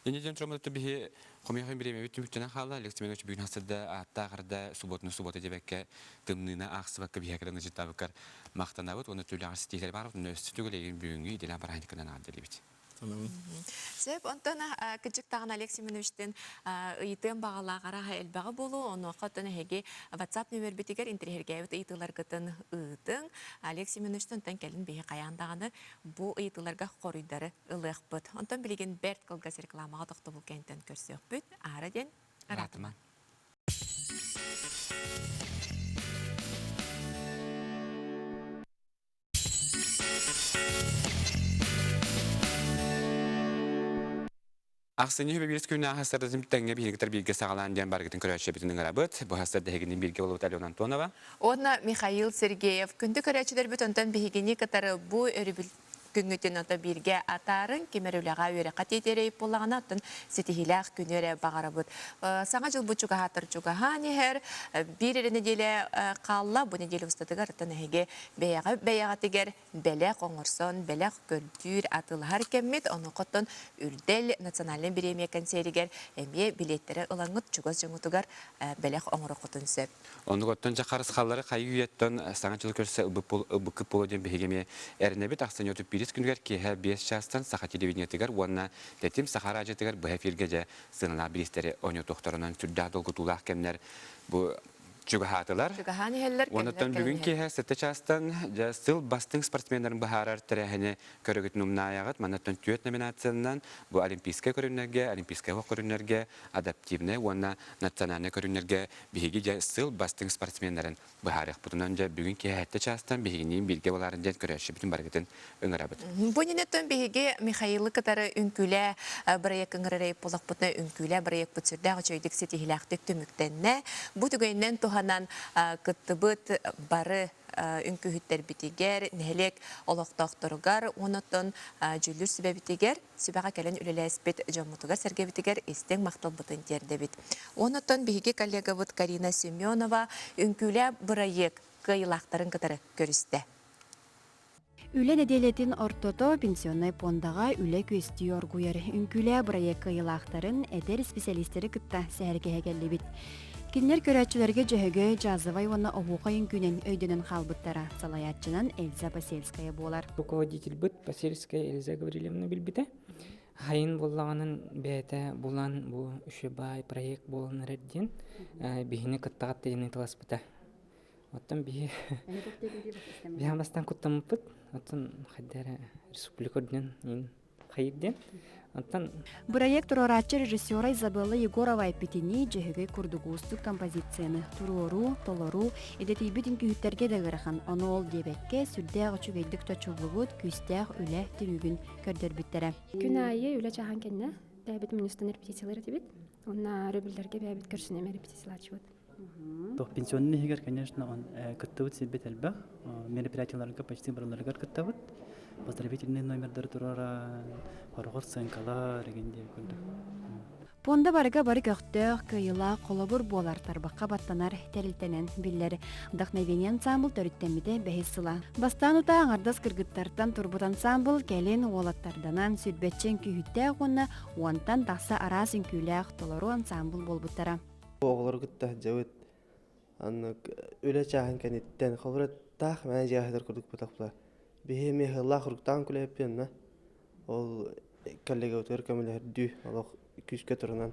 Speaker 2: Дьэ дьон троматта биһи хомуйах бириэмэбит түмүктэнэн хаалла. Алексей Семенович бүгүн хасырда ааттааҕарда субботуну суббота диэбэккэ тымныына аахсыбакка биһиэхэ кэлэн ыдьыттаабыккар махтанабыт уонна түлэҕэр ситиилэр баар өссө түгэл бүгүҥҥү идэлээх бырааһынньыккынан аҕалдылыбыт.
Speaker 1: Сөп, онтон кырдьык даҕаны Олег Семеновичтын ыйытыан баҕалаах арааһа элбэҕи буолуо, онуоха оттон эһиги WhatsApp нөмербитигэр интэриэһиргээбит ыйытыыларгытын ыытыҥ. Олег Семеновичтан онтон кэлин биһи хайаан даҕаны бу ыйытыыларга хоруйдары ылыахпыт. Онтон билигин бэрт кылгас рекламаҕа тохтобул кэнниттэн көрсүөхпүт. Аара диэн
Speaker 2: Араатыман. Ахсынньы үбэ күнү аһастардытын тэҥҥэ биһигитэр бииргэ саҕалаан диэн баргытын көрөөччүбүтүн ыҥырабыт. Бу хастар дэһигини бииргэ болубут Алена Антонова.
Speaker 1: Уонна Михаил Сергеев. Күндү көрөөччүлэрбит онтон биһигини кытары бу өрөбүл күҥҥүтүн ото бииргэ атаарыҥ, ким эрэ үлэҕэ үөрэххэ тиэтиэрэйит буоллаҕына, оттон ситиһиилээх күнү эрэ баҕарабыт. Саҥа дьылбыт чугаһаатар чугаһаан иһэр, биир эрэ нэдиэлэ хаалла, бу нэдиэлэ устатыгар оттон эһиги бэйэҕэ бэйэҕитигэр бэлэх оҥорсон, бэлэх көрдүүр, атыылаһар кэммит, онуоха Үрдэл национальнай бириэмийэ кэнсиэригэр эмиэ билиэттэри ылаҥҥыт чугас дьоҥҥутугар бэлэх оҥоруоххутун сөп.
Speaker 2: Оннук оттон дьэ харысхаллары хайыы үйэттэн саҥа дьылы көрсө ылбыккыт буолуо диэн биһиги эмиэ эрэнэбит. Ахсынньы 31 күнүгэр киэһэ 5 чаастан Саха телевидениетыгар уонна Тэтим Саха араадьыйатыгар быһа эфиргэ дьэ сыаналаах бириистэри оонньотуохтарынан сүрдээх долгутуулаах кэмнэр бу чугаһаатылар.
Speaker 1: Чугаһаан иһэллэр,
Speaker 2: Онуттан бүгүн киэһэ 7 чаастан дьэ сыл бастыҥ спортсменнарын быһаарар тэрээһини көрөгүтүн умнаайаҕыт. Маннаттан түөрт номинациянан бу олимпийскай көрүҥнэргэ, олимпийскай оһох көрүҥнэргэ, адаптивнай уонна национальнай көрүҥнэргэ биһиги дьэ сыл бастыҥ спортсменнарын быһаарыахпытынан дьэ бүгүн киэһэ 7 чаастан биһигиниин бииргэ буоларын диэн көрөөччүбүтүн барыгытын ыҥырабыт.
Speaker 1: Бу инниттэн биһиги Михаилы кытары үҥкүүлээ бырайыак ыҥырарай буоллахпытына үҥкүүлээ бырайыакпыт сүрдээх үчүгэйдик ситиһиилээхтик түмүктэннэ. Бу түгэнинэн туһанан кыттыбыт бары үҥкүүһүттэрбитигэр, нэһилиэк олохтоохторугар уонна оттон дьүүллүүр сүбэбитигэр сүбэҕэ кэлэн үлэлээспит дьоммутугар-сэргэбитигэр истиҥ махталбытын тиэрдэбит. Уонна оттон биһиги коллегабыт Карина Семенова үҥкүүлээ бырайыак кыайыылаахтарын кытары көрүстэ.
Speaker 15: Үлэ нэдиэлэтин ортото пенсионнай пуондаҕа үлэ күөстүү оргуйар. Үҥкүүлээ бырайыак кыайыылаахтарын эдэр исписэлиистэри кытта сэһэргэһэ кэллибит. Кинилэр көрөөччүлэргэ Дьөһөгөй, джазовай уонна оһуохай үҥкүүнэн өйдөнөн хаалбыттара. Салайааччынан Эльза Посельская буолар.
Speaker 21: Руководительбыт Посельская Эльза Гаврильевна билбитэ. Хайын буоллаҕынан бэйэтэ булан бу үчүгэй проект буолан эрэр диэн биһини кыттаҕат диэн ыыталаспыта. Оттон биһи биһи бастаан куттаммыппыт. Оттон хайда эрэ республика үрдүнэн иин. хайыр диэн. Онтон
Speaker 15: Бырайыак туруорааччы режиссера Изабелла Егорова эппитинии, Дьөһөгөй курдук уустук композицияны туруоруу, толоруу, идэтийбит үҥкүүһүттэргэ да ыарахан, ону ол диэбэккэ, сүрдээх үчүгэйдик чочуллубут, күүстээх үлэ түмүгүн көрдөрбүттэрэ.
Speaker 3: Күн аайы үлэ чааһын кэннэ бэйэбит мунньустан репетициялар этибит. Уонна өрөбүллэргэ бэйэбит көрсүнэм репетициялааччыбыт.
Speaker 22: Пенсионный иһигэр, конечно, он кыттыбыт сирбит элбэх. Мероприятияларга почти барыларыгар кыттабыт. Поздравительный номердары тураран, хороҕор сценкалар деген диэн курдук.
Speaker 15: Пуонда барыга бары көхтөөх, кыайыылаах холобур буолар тарбахха баттанар тэрилтэнэн биллэр. Вдохновение ансаамбыл төрүттэммитэ бэһис сыла. Бастаан утаа аҥардас кыргыттартан турбут ансаамбыл кэлин уолаттарданан сүрбэччэ үҥкүүһүттээх уонна уонтан тахса араас үҥкүүлээх толору ансаамбыл буолбуттара.
Speaker 23: Оҕолору кытта сылдьабыт. Аннык үлэ чааһын кэнниттэн холобура таах мээнэ дьиэҕэ курдук ботохпула. Биһи эмиэ ыһыллаах уруктаан күлэһиппит онно. Ол коллегабытыгар көмөлөһөрдүү олох күүскэ турунан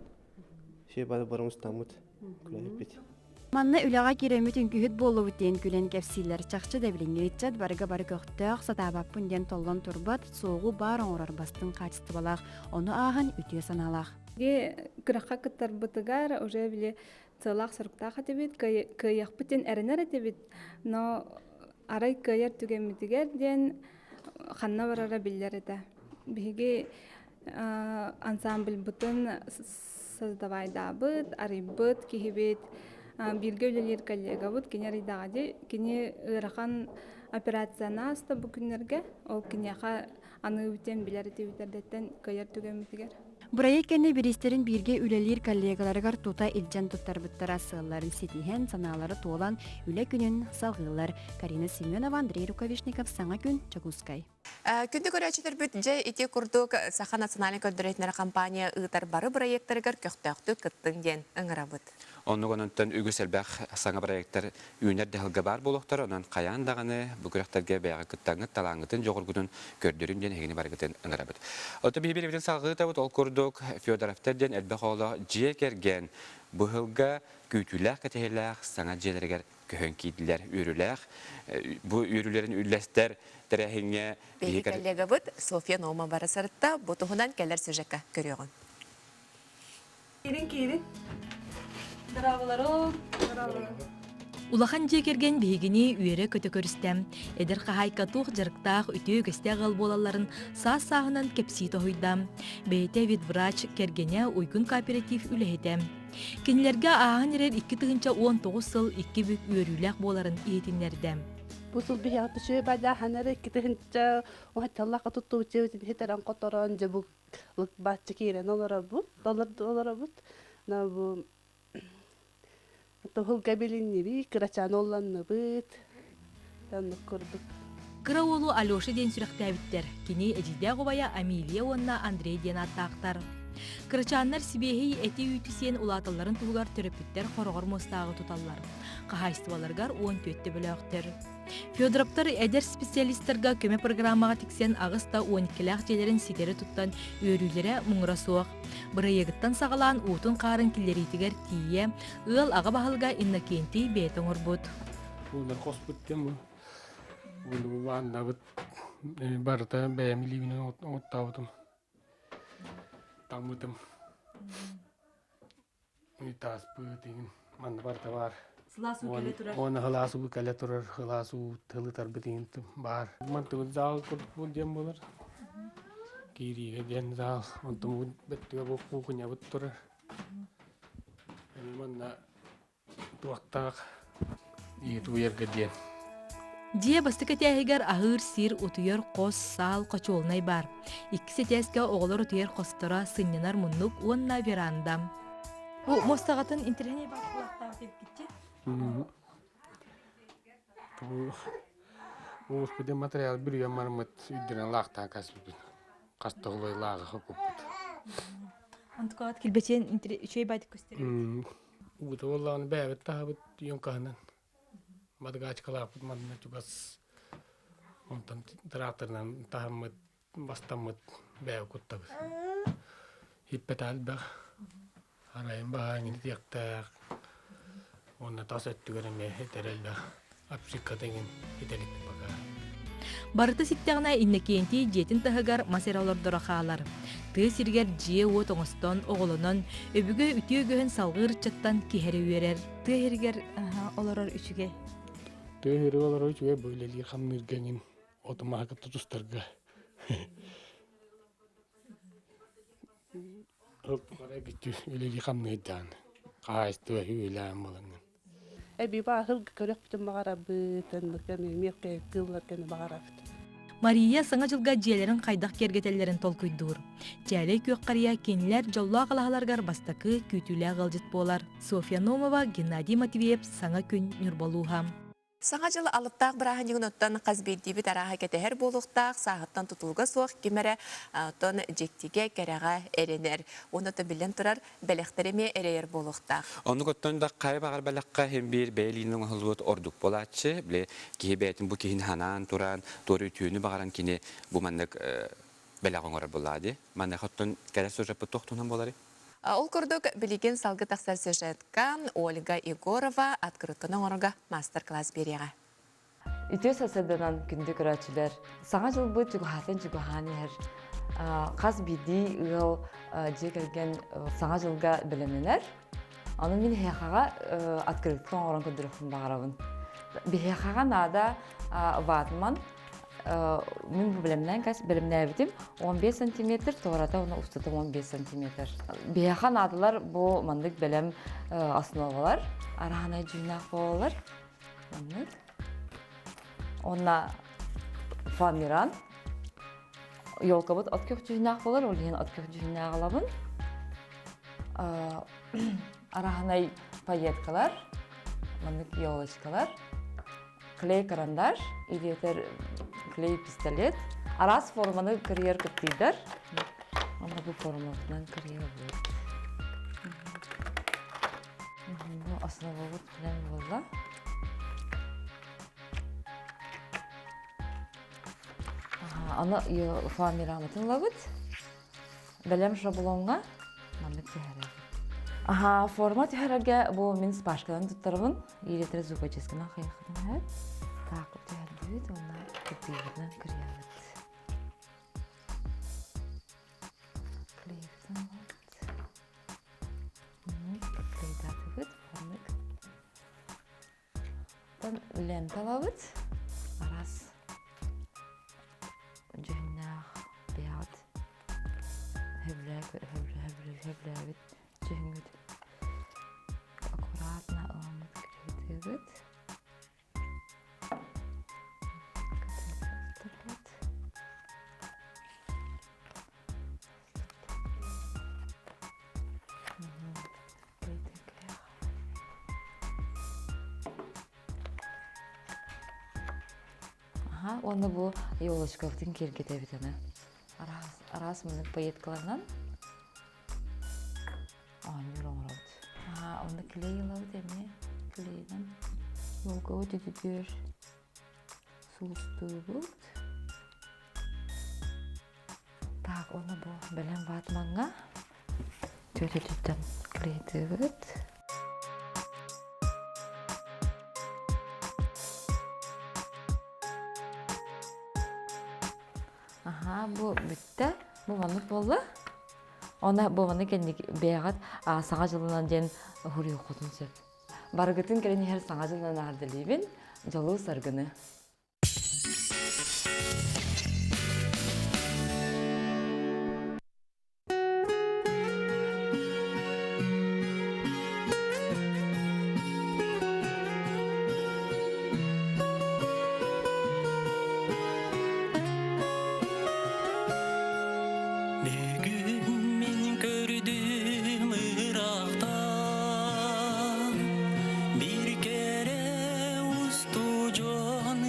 Speaker 23: все бары барымыстаммыт күлэһиппит.
Speaker 15: Манна үлэҕэ киирэммит үҥкүүһүт буоллубут диэн күлэн кэпсииллэр. Чахчы да билиҥҥи ыччат барыга бары көхтөөх, сатаабаппын диэн толлон турбат, суоҕу баар оҥорор бастыҥ хаачыстыбалаах, ону ааһан үтүө санаалаах.
Speaker 24: Күрэххэ кыттарбытыгар уже били сыалаах-соруктаах этибит, кыайыахпыт диэн эрэнэр этибит, но арай кыайар түгэммитигэр диэн ханна барара биллэр этэ. Биһиги ансамбльбытын создавайдаабыт, арыйбыт киһибит, бииргэ үлэлиир коллегабыт кини арыйдаҕа дии. Кини ыарахан операцияны ааста бу күннэргэ, ол киниэхэ аныыбыт диэн билэр этибит эрдэттэн кыайар түгэммитигэр.
Speaker 15: Бырайыак кэннэ бириистэрин бииргэ үлэлиир коллегаларыгар тута илдьэн туттарбыттара сыалларын ситиһэн, санаалара туолан, үлэ күнүн салҕыыллар. Карина Семенова, Андрей Рукавишников, Саҥа күн, Дьокуускай.
Speaker 1: Күндү көрөөччүлэрбит, дьэ ити курдук Саха национальнай көрдөрүүтүнэр компания ыытар бары бырайыактарыгар көхтөөхтүк кыттыҥ диэн ыҥырабыт.
Speaker 2: Оннук ононтон үгүс элбэх саҥа бырайыактар үүнэр дьаһалга баар буолуохтара, онон хайаан даҕаны бу күрэхтэргэ бэйэҕэ кыттаҥҥыт, талааҥҥытын, дьоҕургутун көрдөрүн диэн эһигини барыгытын ыҥырабыт. Оттон биһиги биэрэбитин салҕыытабыт, ол курдук Федоровтар диэн элбэх оҕолоох дьиэ кэргэн быһылга күүтүүлээх кэтэһиилээх саҥа дьиэлэригэр көһөн киирдилэр үөрүүлээх. Бу үөрүүлэрин үллэстэр тэрээһиҥҥэ
Speaker 1: биһиги коллегабыт Софья Нома бара сырытта, бу туһунан кэлэр сюжекка көрүөҕүҥ.
Speaker 25: Киирин киирин. Дорооболорум.
Speaker 4: Улахан дьиэ кэргэн биһигини үөрэ-көтө көрүстэ. Эдэр хаһаайка туох дьарыктаах, үтүө үгэстээх ыал буолалларын саас-сааһынан кэпсии тоһуйда. Бэйэтэ ветврач, кэргэнэ Уйгун кооператив үлэһитэ. Кинилэргэ ааһан эрэр 2019 сыл икки бүк үөрүүлээх буоларын иһитиннэрдэ.
Speaker 25: Бу сыл биһиэхэ үчүгэй бадааһан эрэ 2000 уһатталлаах туттубут дьиэбитин хитэрэн-хоторон дьэ бу Лык-бааччы киирэн олоробут, олоробут. На бу туһулга билиннибит, кырачаан оллоннубут. Оннук курдук.
Speaker 4: Кыра уолу Алеша диэн сүрэхтээбиттэр. Кини эдьиийдээх убайа Амилия уонна Андрей диэн ааттаахтар. Кырачааннар сибиэһэй эти-үүтү сиэн улааталларын туһугар төрөппүттэр хороҕор муостааҕы туталлар. Хаһаайыстыбаларыгар 14 төбөлөөхтөр. Федоровтар эдэр специалистарга көмө программаҕа тиксэн аҕыс да уон иккилээх дьиэлэрин ситэри туттан үөрүүлэрэ муҥура суох. Бырайыагыттан саҕалаан уутун-хаарын киллэриитигэр тиийэ ыал аҕа баһылыга Иннокентий бэйэтэ оҥорбут.
Speaker 26: Буолар хоспут диэн бу. Бу ваннабыт барыта бэйэм илиибинэн оҥоттообутум. Таҥмытым. Тааспыт иҥин манна барыта баар.
Speaker 4: Сылаас уу кэлэ турар.
Speaker 26: Уонна сылаас уу кэлэ турар, сылаас уу тылытарбыт иҥин баар. Мантыбыт зал курдук диэн буолар. Киириигэ диэн зал. Онтон бөттүгэ бу куукуньабыт турар. Манна туохтаах иһит уйарга диэн.
Speaker 4: Дьиэ бастакы этээһигэр аһыыр сир, утуйар хос, саал, хочуолунай баар. Иккис этээскэ оҕолор утуйар хосторо, сынньанар муннук уонна веранда. Бу муостаҕытын интэриэһинэй баҕалаахтаах эбиккитчи?
Speaker 26: Бу муоспутун материал бүрүйэн барыммыт үрдүнэн лаахтаан каспыппыт. Хас тоҕулай лааҕы хоппуппут.
Speaker 4: Антукаҕыт килбэчиэн үчүгэй баайдык көстөр.
Speaker 26: Уута буоллаҕына бэйэбит таһабыт юҥкаһынан. Мадгачкалаахпыт манна чугас. Онтон тракторынан таһаммыт, бастаммыт бэйэ куттабыт. Хиппэтэ элбэх. Арайын баһаан итиэхтээх. Уонна тас өттүгэр эмиэ этэр элбэх. Апсикката иҥин итэлик пока.
Speaker 4: Барыта ситтэҕинэ Иннокентий дьиэтин таһыгар мас эрэ олордоро хаалар. Тыа сиригэр дьиэ-уот оҥостон, оҕолонон, өбүгэ үтүө үгэһин салҕыыр ыччаттан киһи эрэ үөрэр.
Speaker 5: Тыа сиригэр олорор үчүгэй.
Speaker 26: Тыа сиригэр олорор үчүгэй бу үлэлиир хамныырга эҥин оту маһы кытта тустарга. Үлэлии хамныырдаан хаһаайыстыба үлээн буолаҥҥын.
Speaker 25: Эби баахыл көрөхпүтүн баҕарабыт, эмиэ кыылларганы баҕарабыт.
Speaker 4: Мария Саҥа дьылга дьиэлэрин хайдах киэргэтэллэрин толкуйдуур. Чээлэй күөх харыйа кинилэр дьоллоох алаһаларыгар бастакы күүтүүлээх ыалдьыт буолар. Софья Номова, Геннадий Матвеев Саҥа күн Ньурбалууһа.
Speaker 1: Саҥа дьыл алыптаах бырааһынньыгын оттон хас биирдиибит арааһа кэтэһэр буолуохтаах, сааһыттан тутулуга суох ким эрэ оттон дьиктигэ, кэрэҕэ эрэнэр. Уонна да биллэн турар, бэлэхтэри эмиэ эрэйэр буолуохтаах.
Speaker 2: Оннук оттон да хайа баҕар бэлэххэ иһин биир бэйэ илиинэн оҥоһуллубут ордук буолааччы. Били киһи бэйэтин бу киһини ханаан туран, туора үтүөнү баҕаран кини бу маннык бэлэх оҥорор буоллаҕа дии. Маныаха оттон кэлэр сюжеппыт туох туһунан буоларый?
Speaker 1: Ол курдук, билигин салгы тахсар сюжетка Ольга Егорова открытканы оҥорорго маастар-класс биэриэҕэ.
Speaker 6: Үтүө сарсыарданан күндү көрөөччүлэр, саҥа дьылбыт чугаһаатын чугаһаан иһэр. Хас биирдии ыал дьиэ кэргэн саҥа дьылга бэлэмнэнэр. Аны мин эһиэхэҕэ открытка оҥорон көрдөрүөхпүн баҕарабын. Биһиэхэҕэ наада ватман мин бу бэлэмнээн кэс бэлэмнээбитим 15 сантиметр туората уонна устата 15 сантиметр. Биһиэхэ наадалар бу маннык бэлэм основалар араанай дьүүнээх буолалар. Маннык. Уонна фоамиран елкабыт от күөх дьүһүнээх буолар, ол иһин от күөх дьүһүнээх ылабын. Араанай пайеткалар, маннык елочкалар. Клей карандаш, илиэтэр клей пистолет, араас форманы кырыйар кыттыйдар. Онно бу формабытынан кырыйабыт. Бу основабыт билэн буолла. Аны фоамирамытын ылабыт. Бэлэм шаблоҥҥа маннык түһэрэр. Аха, форма түһэрэргэ бу мин спашканан туттарабын. Илиэтэр зубочистканан хайыаххытын сөп. Так, түһэрдибит уонна кырдыыбытынан кырыйабыт. Клейбитин ылабыт. Клейдатыбыт, маннык. Оттон лента ылабыт. Араас дьүһүннээх бэйэҕит сөбүлээбит дьүһүҥҥүт аккуратно ыламмыт кырыытыыбыт. Аха, уонна бу елочкабытын киэргэтэбит аны. Араас, араас муннук пайеткаларынан оонньуур оҥоробут. Аха, онно клей ылабыт эмиэ. Клейинэн елкабыт үтүтүөр сулустуубут. Так, уонна бу бэлэм ватмаҥҥа түөтүтүттэн клейтыыбыт. Аха, бу бүттэ. Бу маннык буолла. Она бу маннык кэнник бэйэҕит саҥа дьылынан диэн уһуруйуоххутун сөп. Барыгытын кэлэн иһэр саҥа дьылынан аһардалиибин. Дьолу саргыны.
Speaker 7: Бүгүн мин көрдүм ыраахтан Биир кэрэ устудьуон.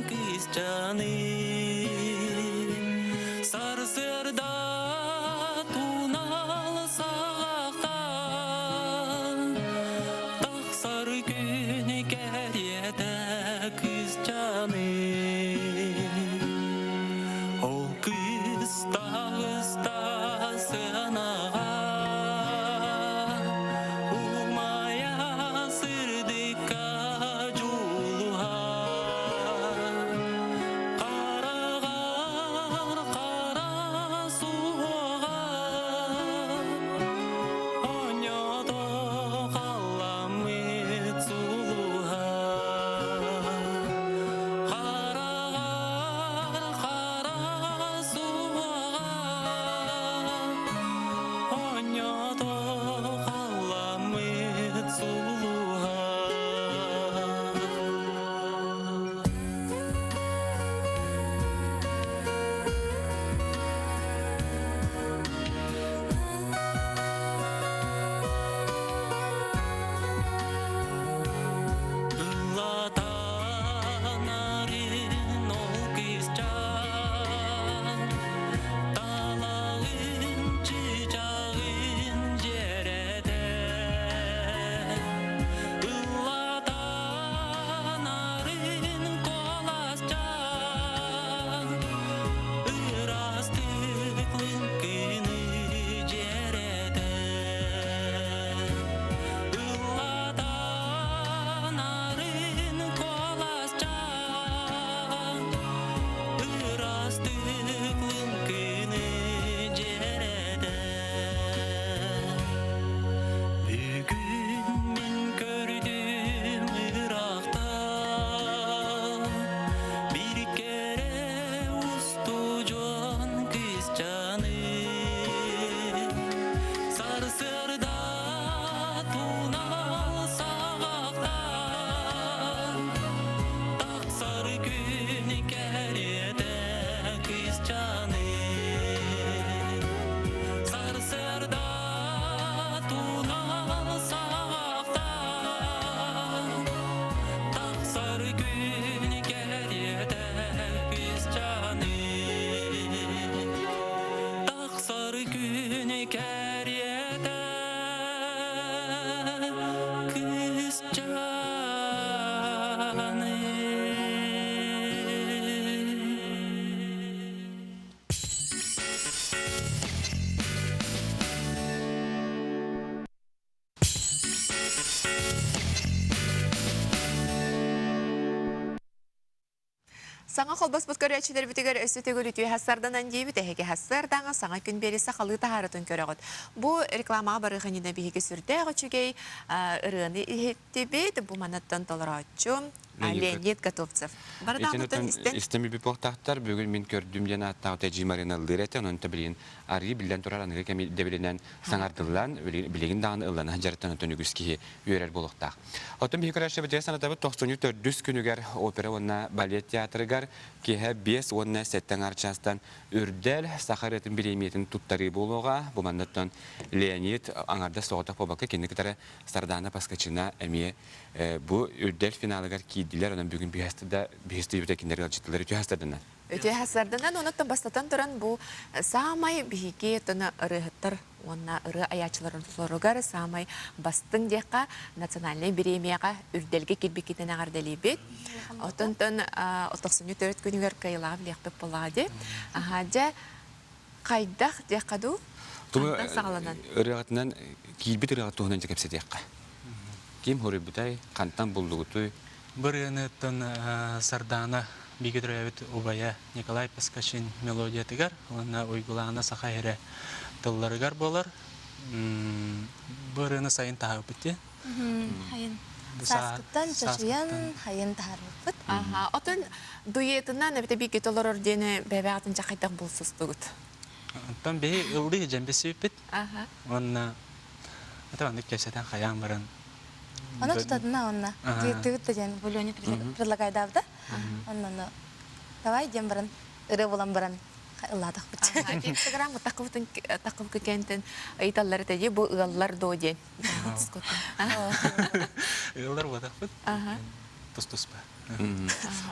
Speaker 1: Саҥа холбоспут көрөөччүлэрбитигэр өссө төгүл үтүө сарданан диэбит эһиги сардаҥа саҥа күн биэри сахалыы таһаарытын көрөҕүт. Бу рекламаҕа барыах иннинэ биһиги сүрдээх үчүгэй ырыаны иһиттибит. Бу манаттан толорооччу Леонид Готовцев. Барыдаамытын истэн.
Speaker 2: Истэн билбит бүгүн мин көрдүм диэн ааттаах Тэдьи Марина ыллыыр этэ. Онон билигин арыы биллэн турар аныгы кэми дэбилинэн саҥардыллан, билигин даҕаны ыллана дьарыктан отон үгүс киһи үөрэр буолуохтаах. Оттон биһиги көрөөччүбүтүгэр санатабыт тохсунньу төрдүс күнүгэр опера уонна балет театрыгар киэһэ 5 уонна сэттэ аҥаар чаастан Үрдэл саха ырыатын бириэмийэтин туттарыы буолуоҕа. Бу манныттан Леонид аҥардас соҕотох буолбакка кини кытары Сардаана Поскачина эмиэ бу Үрдэл финалыгар киирдилэр. Онон бүгүн биһэсти да биһистибитэ кинилэр ыалдьыттылар үтүө хастарданан.
Speaker 1: Үтүө хастарданан онуттан бастатан туран бу саамай биһиги тына ырыаһыттар уонна ырыа айааччыларын ортолоругар саамай бастыҥ диэххэ национальнай бириэмийэҕэ үрдэлгэ киирбиккитин эҕэрдэлиибит. Отонтон тохсунньу төрүт күнүгэр кыайылаах билиэхпит буоллаҕа дии. Аһаа дьэ хайдах диэххэ дуу? Хантан саҕаланан?
Speaker 2: Ырыаҕытынан киирбит ырыаҕыт туһунан дьэ кэпсэтиэххэ. Ким хоруйбутай, хантан буллугутуй?
Speaker 9: Бырыаныттан Сардаана бииргэ төрөөбүт убайа Николай Поскачин мелодиятыгар уонна Уйгулаана Саха сирэ тылларыгар буолар. Бу ырыаны сайын таһаарбыт дии.
Speaker 5: Хайын. Сааскыттан чочуйан хайын таһаарбыппыт.
Speaker 1: Аха, отон дуетынан эбэтэ бииргэ толорор диэни бэбэҕитин дьахайдах булсустугут.
Speaker 9: Оттон биһи ыллыы дьэмбисиппит.
Speaker 1: Аха.
Speaker 9: Уонна это маннык кэпсэтэн хайаан баран
Speaker 5: Аны тутадына онно. Тыыттыбыт да диэн Бульони предлагайдаабыта. Онно давай диэн баран ырыа булан баран ыллаатахпыт.
Speaker 1: Инстаграм тақыбытын тақыбыкы кентен ыйталлар этэ бу ыаллар доо диэн.
Speaker 9: Ыаллар буотахпыт. Тус-туспа.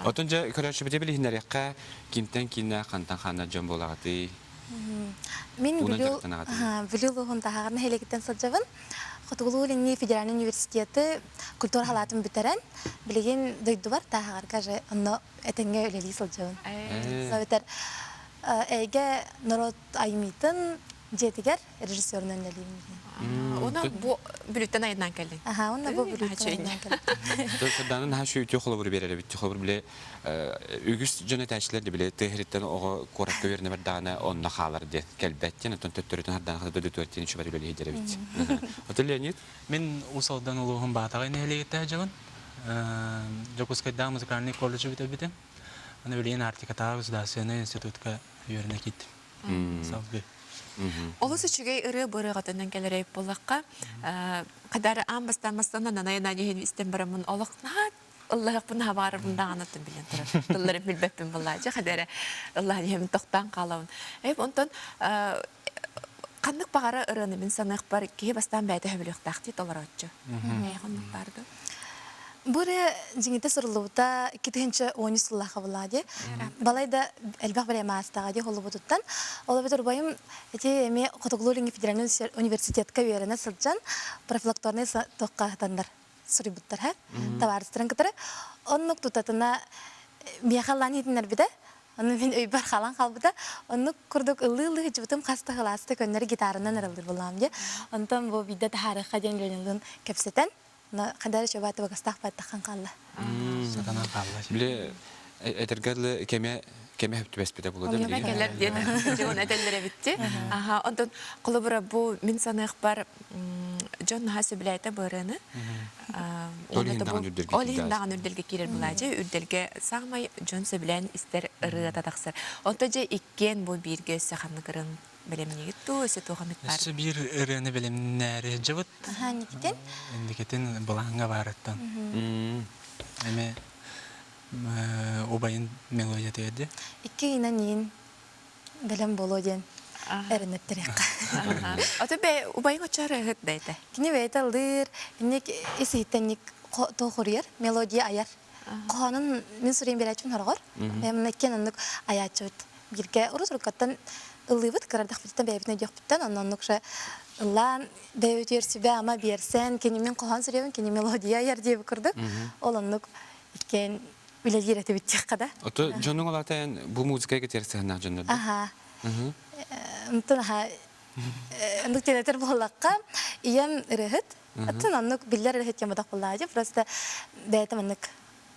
Speaker 2: Отон дьэ көрөөччүбүтэ билиһиннэриэххэ кимтэн киинэ хантан ханна дьон буолаҕытый?
Speaker 5: Мин Бүлүү улууһун Таһаҕар нэһилиэгиттэн сылдьабын. Хотугулуу-Илиҥҥи федеральнай университеты культура халаатын бүтэрэн, билигин дойдубар Тааһаҕарга же онно этэҥҥэ үлэлии сылдьабын. Эбэтэр эйгэ норуот айымньытын дьиэтигэр режиссерунан үлэлиибин.
Speaker 1: Уонна бу Бүлүүттэн айаннаан кэллиҥ.
Speaker 5: Аха, уонна бу Бүлүүттэн айаннаан кэллим.
Speaker 2: Сардаана наһаа үтүө холобуру биэрэр эбит. Холобур били үгүс дьон этээччилэр да били тыа сириттэн оҕо куоракка үөрэнэ бардаҕына онно хаалар диэн кэлбэт диэн оттон төттөрүтүн Сардаана хата дойдутугар тиийэн үчүгэй үлэлиир диэр эбит. Оттон Леонид?
Speaker 9: Мин Уус Алдан улууһун Баатаҕай нэһилиэгиттэн сылдьабын. Дьокуускайдааҕы музыкальнай колледжы бүтэрбитим. Аны билигин Арктикатааҕы государственнай институтка үөрэнэ киирдим. Салгыы.
Speaker 1: Олус үчүгэй ырыа бу ырыаҕытынан кэлэр эбит буоллахха, хадары аан бастаан бастанан анайан иһин истэн бараммын олох наһаа ыллаһыахпын хабаарабын даҕаны билэн турар. Тылларын билбэппин буоллаачы хадары ыллаһан иһэмин тохтоон хаалабын. Эп онтон ханнык баҕара ырыаны мин саныахпар киһи бастаан бэйэтэ сөбүлүөхтээх дии толорооччу. Эйиэхэ оннук баар дуо?
Speaker 5: Бу ырыа дьиҥитэ суруллубута 2013 сыллаахха буоллаҕа дии. Балай да элбэх бириэмэ аастаҕа дии холобутуттан. Ол эбэтэр убайым ити эмиэ Хотугулуу-Илиҥҥи федеральнай университетка үөрэнэ сылдьан профилакторнай туохха сытаннар суруйбуттар һэ табаарыстарын кытары. Оннук тутатына миэхэ ыллаан иһитиннэрбитэ. Ону мин өйбөр хаалан хаалбыта. Оннук курдук ыллыы-ыллыы сылдьыбытым хас да кылааста көннөрү гитаранан ыралыыр буоллаҕым дии. Онтон бу биирдэ таһаарыахха диэн Ленинлыын кэпсэтэн, хандар чобаа табыгастаах баттахан хаалла.
Speaker 9: Сатанан хаалла.
Speaker 2: Били этэргэ дылы кэмэ кэмэ хөп түбэспитэ буолуо да
Speaker 1: Кэмэ кэлэр диэн дьон этэллэр эбитти. Аха, онтон холобура бу мин саныахпар дьон наһаа сөбүлээтэ бу ырыаны.
Speaker 2: Ол иһин даҕаны үрдэлгэ
Speaker 1: Ол иһин даҕаны үрдэлгэ киирэр булаадьы. Үрдэлгэ саамай дьон сөбүлээн истэр ырыата тахсар. Онто дьэ иккиэн бу бииргэ өссө ханнык ырыан бэлэмниигит дуу, өссө туох эмит баар?
Speaker 9: Өссө биир ырыаны бэлэмнээри сылдьабыт.
Speaker 5: Аха, Никитин.
Speaker 9: Инникитин былааҥҥа баарыттан. Эми убайын мелодиятыгар дии.
Speaker 5: Икки ыйынан иин бэлэм буолуо диэн эрэнэттэриэххэ.
Speaker 1: Ото бэ убайың оччо ырыаһыт да этэ.
Speaker 5: Кини бэйэтэ ыллыыр, инник ис иһиттэн туох мелодия айар. Хоһоонун мин суруйан биэрээччибин хороҕор. Бэйэм иккиэн оннук айааччыбыт. Бииргэ урут-уруккаттан ыллыыбыт, кырардахпытыттан бэйэбитин өйдүөхпүттэн, онно оннук же ыллаан, бэйэбитигэр сүбэ-ама биэрсэн, кини мин хоһоон суруйабын, кини мелодия айар диэбит курдук. Ол оннук иккиэн үлэлиир этибит диэххэ да.
Speaker 2: Ото дьонуҥ олата эн бу музыкага тиэр сыһаннаах дьоннор
Speaker 5: Аха. Онтон аха оннук тиэнэтэр буоллахха, ийэм ырыаһыт. Оттон оннук биллэр ырыаһыт диэн бодох буоллаҕа дии. Просто бэйэтэ маннык.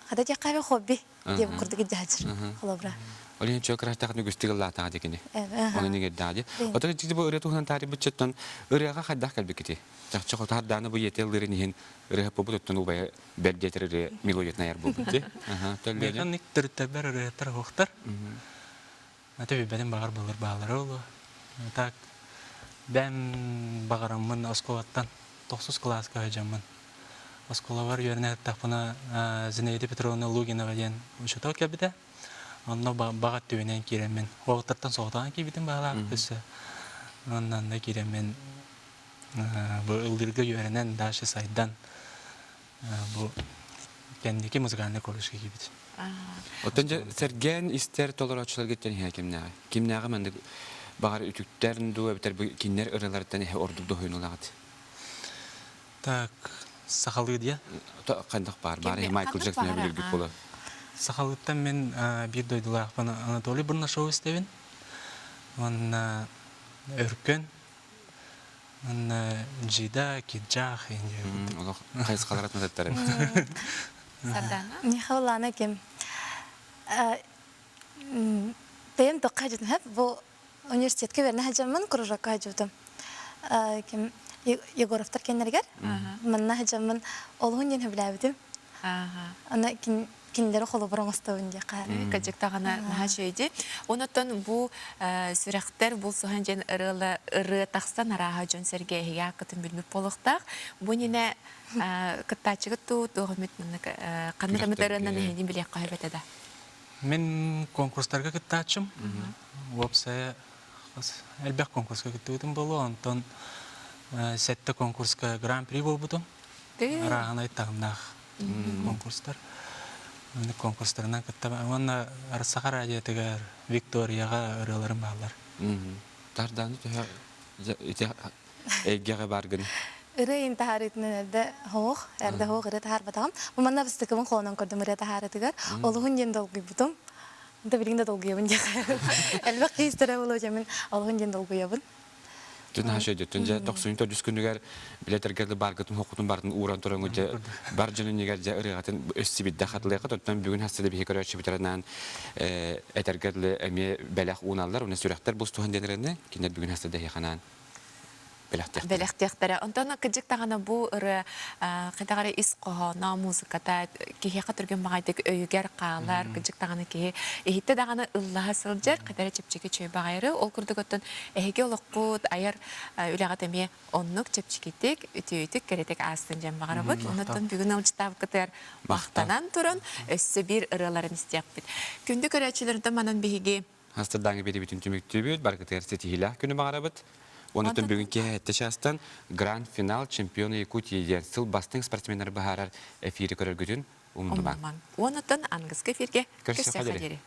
Speaker 5: Хата диэххэ хобби диэбит курдук илдьэ холобура.
Speaker 2: Ол иһин чөкөр аттахын үгүстүк ыллаатаҕа дикини. Оны нигердааҕа ди. Отон ити бу ырыа туһунан таарыйбытчыттан ырыаҕа хайдах кэлбиккити? Чахчы хотардааны бу иэтэ ыллыырын иһин ырыа попут оттон убайа бэр диэтэр ырыа мелодиятын айар буолбут ди.
Speaker 9: Миэхэ төрүттэрбэр ырыаттар оһохтар. Аты билбэтим баҕар былыр баалара буолуо. Так бэм баҕараммын оскуолаттан тохсус кылааска сылдьаммын оскуолабар үөрэнэ сыттахпына Зинаида Петровна Лугинова диэн учуутал кэлбитэ. Онно баҕа өттүбүнэн киирэммин уолаттартан соҕотоҕун киирбитим баҕалаах өссө. Онно онно киирэммин бу ыллыырга үөрэнэн дальше сайдан бу кэнники музыкальнай колледжка киирбит.
Speaker 2: Оттон дьэ сэргээн истэр толорооччуларга иттэн иһэ кимнээҕи? Кимнээҕи маннык баҕар үтүктэр дуу эбэтэр бу кинилэр ырыаларыттан эһэ ордук доһуйун ылаҕыт?
Speaker 9: Так, сахалыы диye.
Speaker 2: Хайдах баар? Баар Майкл Джексон билиргит буолар.
Speaker 9: Сахалыттан мен биир дойдулаахпын Анатолий Бурнашов истэбин. Уонна Өркөн Манна Джида, Киджах
Speaker 2: Олох хайысхалар атмататтар.
Speaker 1: Сардана?
Speaker 5: Михаил Лана ким? Бэйэм тоққа жутум бу университетке верне хажаммын кружокка хажутум. Ким Егоровтар кеннергер манна хажаммын олуһун диэн хөбүлээбитим. Аны кинилэри холобур оҥостобун диэххэ.
Speaker 1: Кырдьык даҕаны наһаа үчүгэй Онуттан бу сүрэхтэр булсуһан диэн ырыала ырыа тахсан арааһа дьон-сэргэ эһиги ааккытын билбит буолуохтаах. Бу иннинэ кыттааччыгыт дуу, туох эмит маннык ханнык эмит ырыанан эһигини билиэххэ сөп этэ да?
Speaker 9: Мин конкурстарга кыттааччым. Уопсайа элбэх конкурска кыттыбытым буолуо. Онтон сэттэ конкурска гран-при буолбутум. Арааһынай таһымнаах конкурстар. Конкурстарынан кытта уонна Саха радиотыгар Викторияҕа ырыаларым бааллар.
Speaker 2: Тардааны төһө ити эйгэҕэ бааргын?
Speaker 5: Ырыа иин таһаарыытынан эрдэ хоох, эрдэ хоох ырыа таһаарбатаҕым. Бу манна бастакыбын холонон көрдүм ырыа таһаарыытыгар. Олуһун диэн долгуйбутум. Да билигин да долгуйабын диэххэ. Элбэх киһи буолуо дьэ мин олуһун диэн долгуйабын.
Speaker 2: Түн хаша дьэ дьэ тохсунньу төрдүс күнүгэр билэтэргэ баргытын хокутун бартын ууран туран дьэ бар дьонун нигэр дьэ ырыаҕатын өссүбүддэ хатылыахха оттон бүгүн хаста да биһи көрөөччүбүтэринэн этэргэ дылы эмиэ бэлэх ууналлар уонна сүрэхтэр бустуһан диэн ырыаны кинилэр бүгүн хаста да эһиэхэ бэлэхтиэхтэрэ.
Speaker 1: Бэлэхтиэхтэрэ. Онтон кырдьык даҕаны бу ырыа хайдах эрэ ис хоһооно, музыката киһиэхэ түргэн баҕайытык өйүгэр хаалар, кырдьык даҕаны киһи иһиттэ даҕаны ыллаһа сылдьар, хайдах эрэ чэпчэки үчүгэй баҕайыры. Ол курдук оттон эһиги олоххут айар үлэҕит эмиэ оннук чэпчэкитик, үтүөтүк, кэрэтик аастын диэн баҕарабыт. Оннуттан бүгүн ыалдьыттаабыккытыгар махтанан туран өссө биир ырыаларын истиэхпит. Күндү көрөөччүлэртэн манан биһиги
Speaker 2: Астырдааҥы биэриибитин түмүктүүбүт, баргытыгар ситиһиилээх күнү баҕарабыт. Онтон бүгүн киэһэ сэттэ чаастан Гранд-финал чемпионы Якутии диэн сыл бастыҥ спортсменнары быһаарар эфири көрөргүтүн умнумаҥ.
Speaker 1: Онтон аныгыскы эфиргэ көрсүөххэ диэри.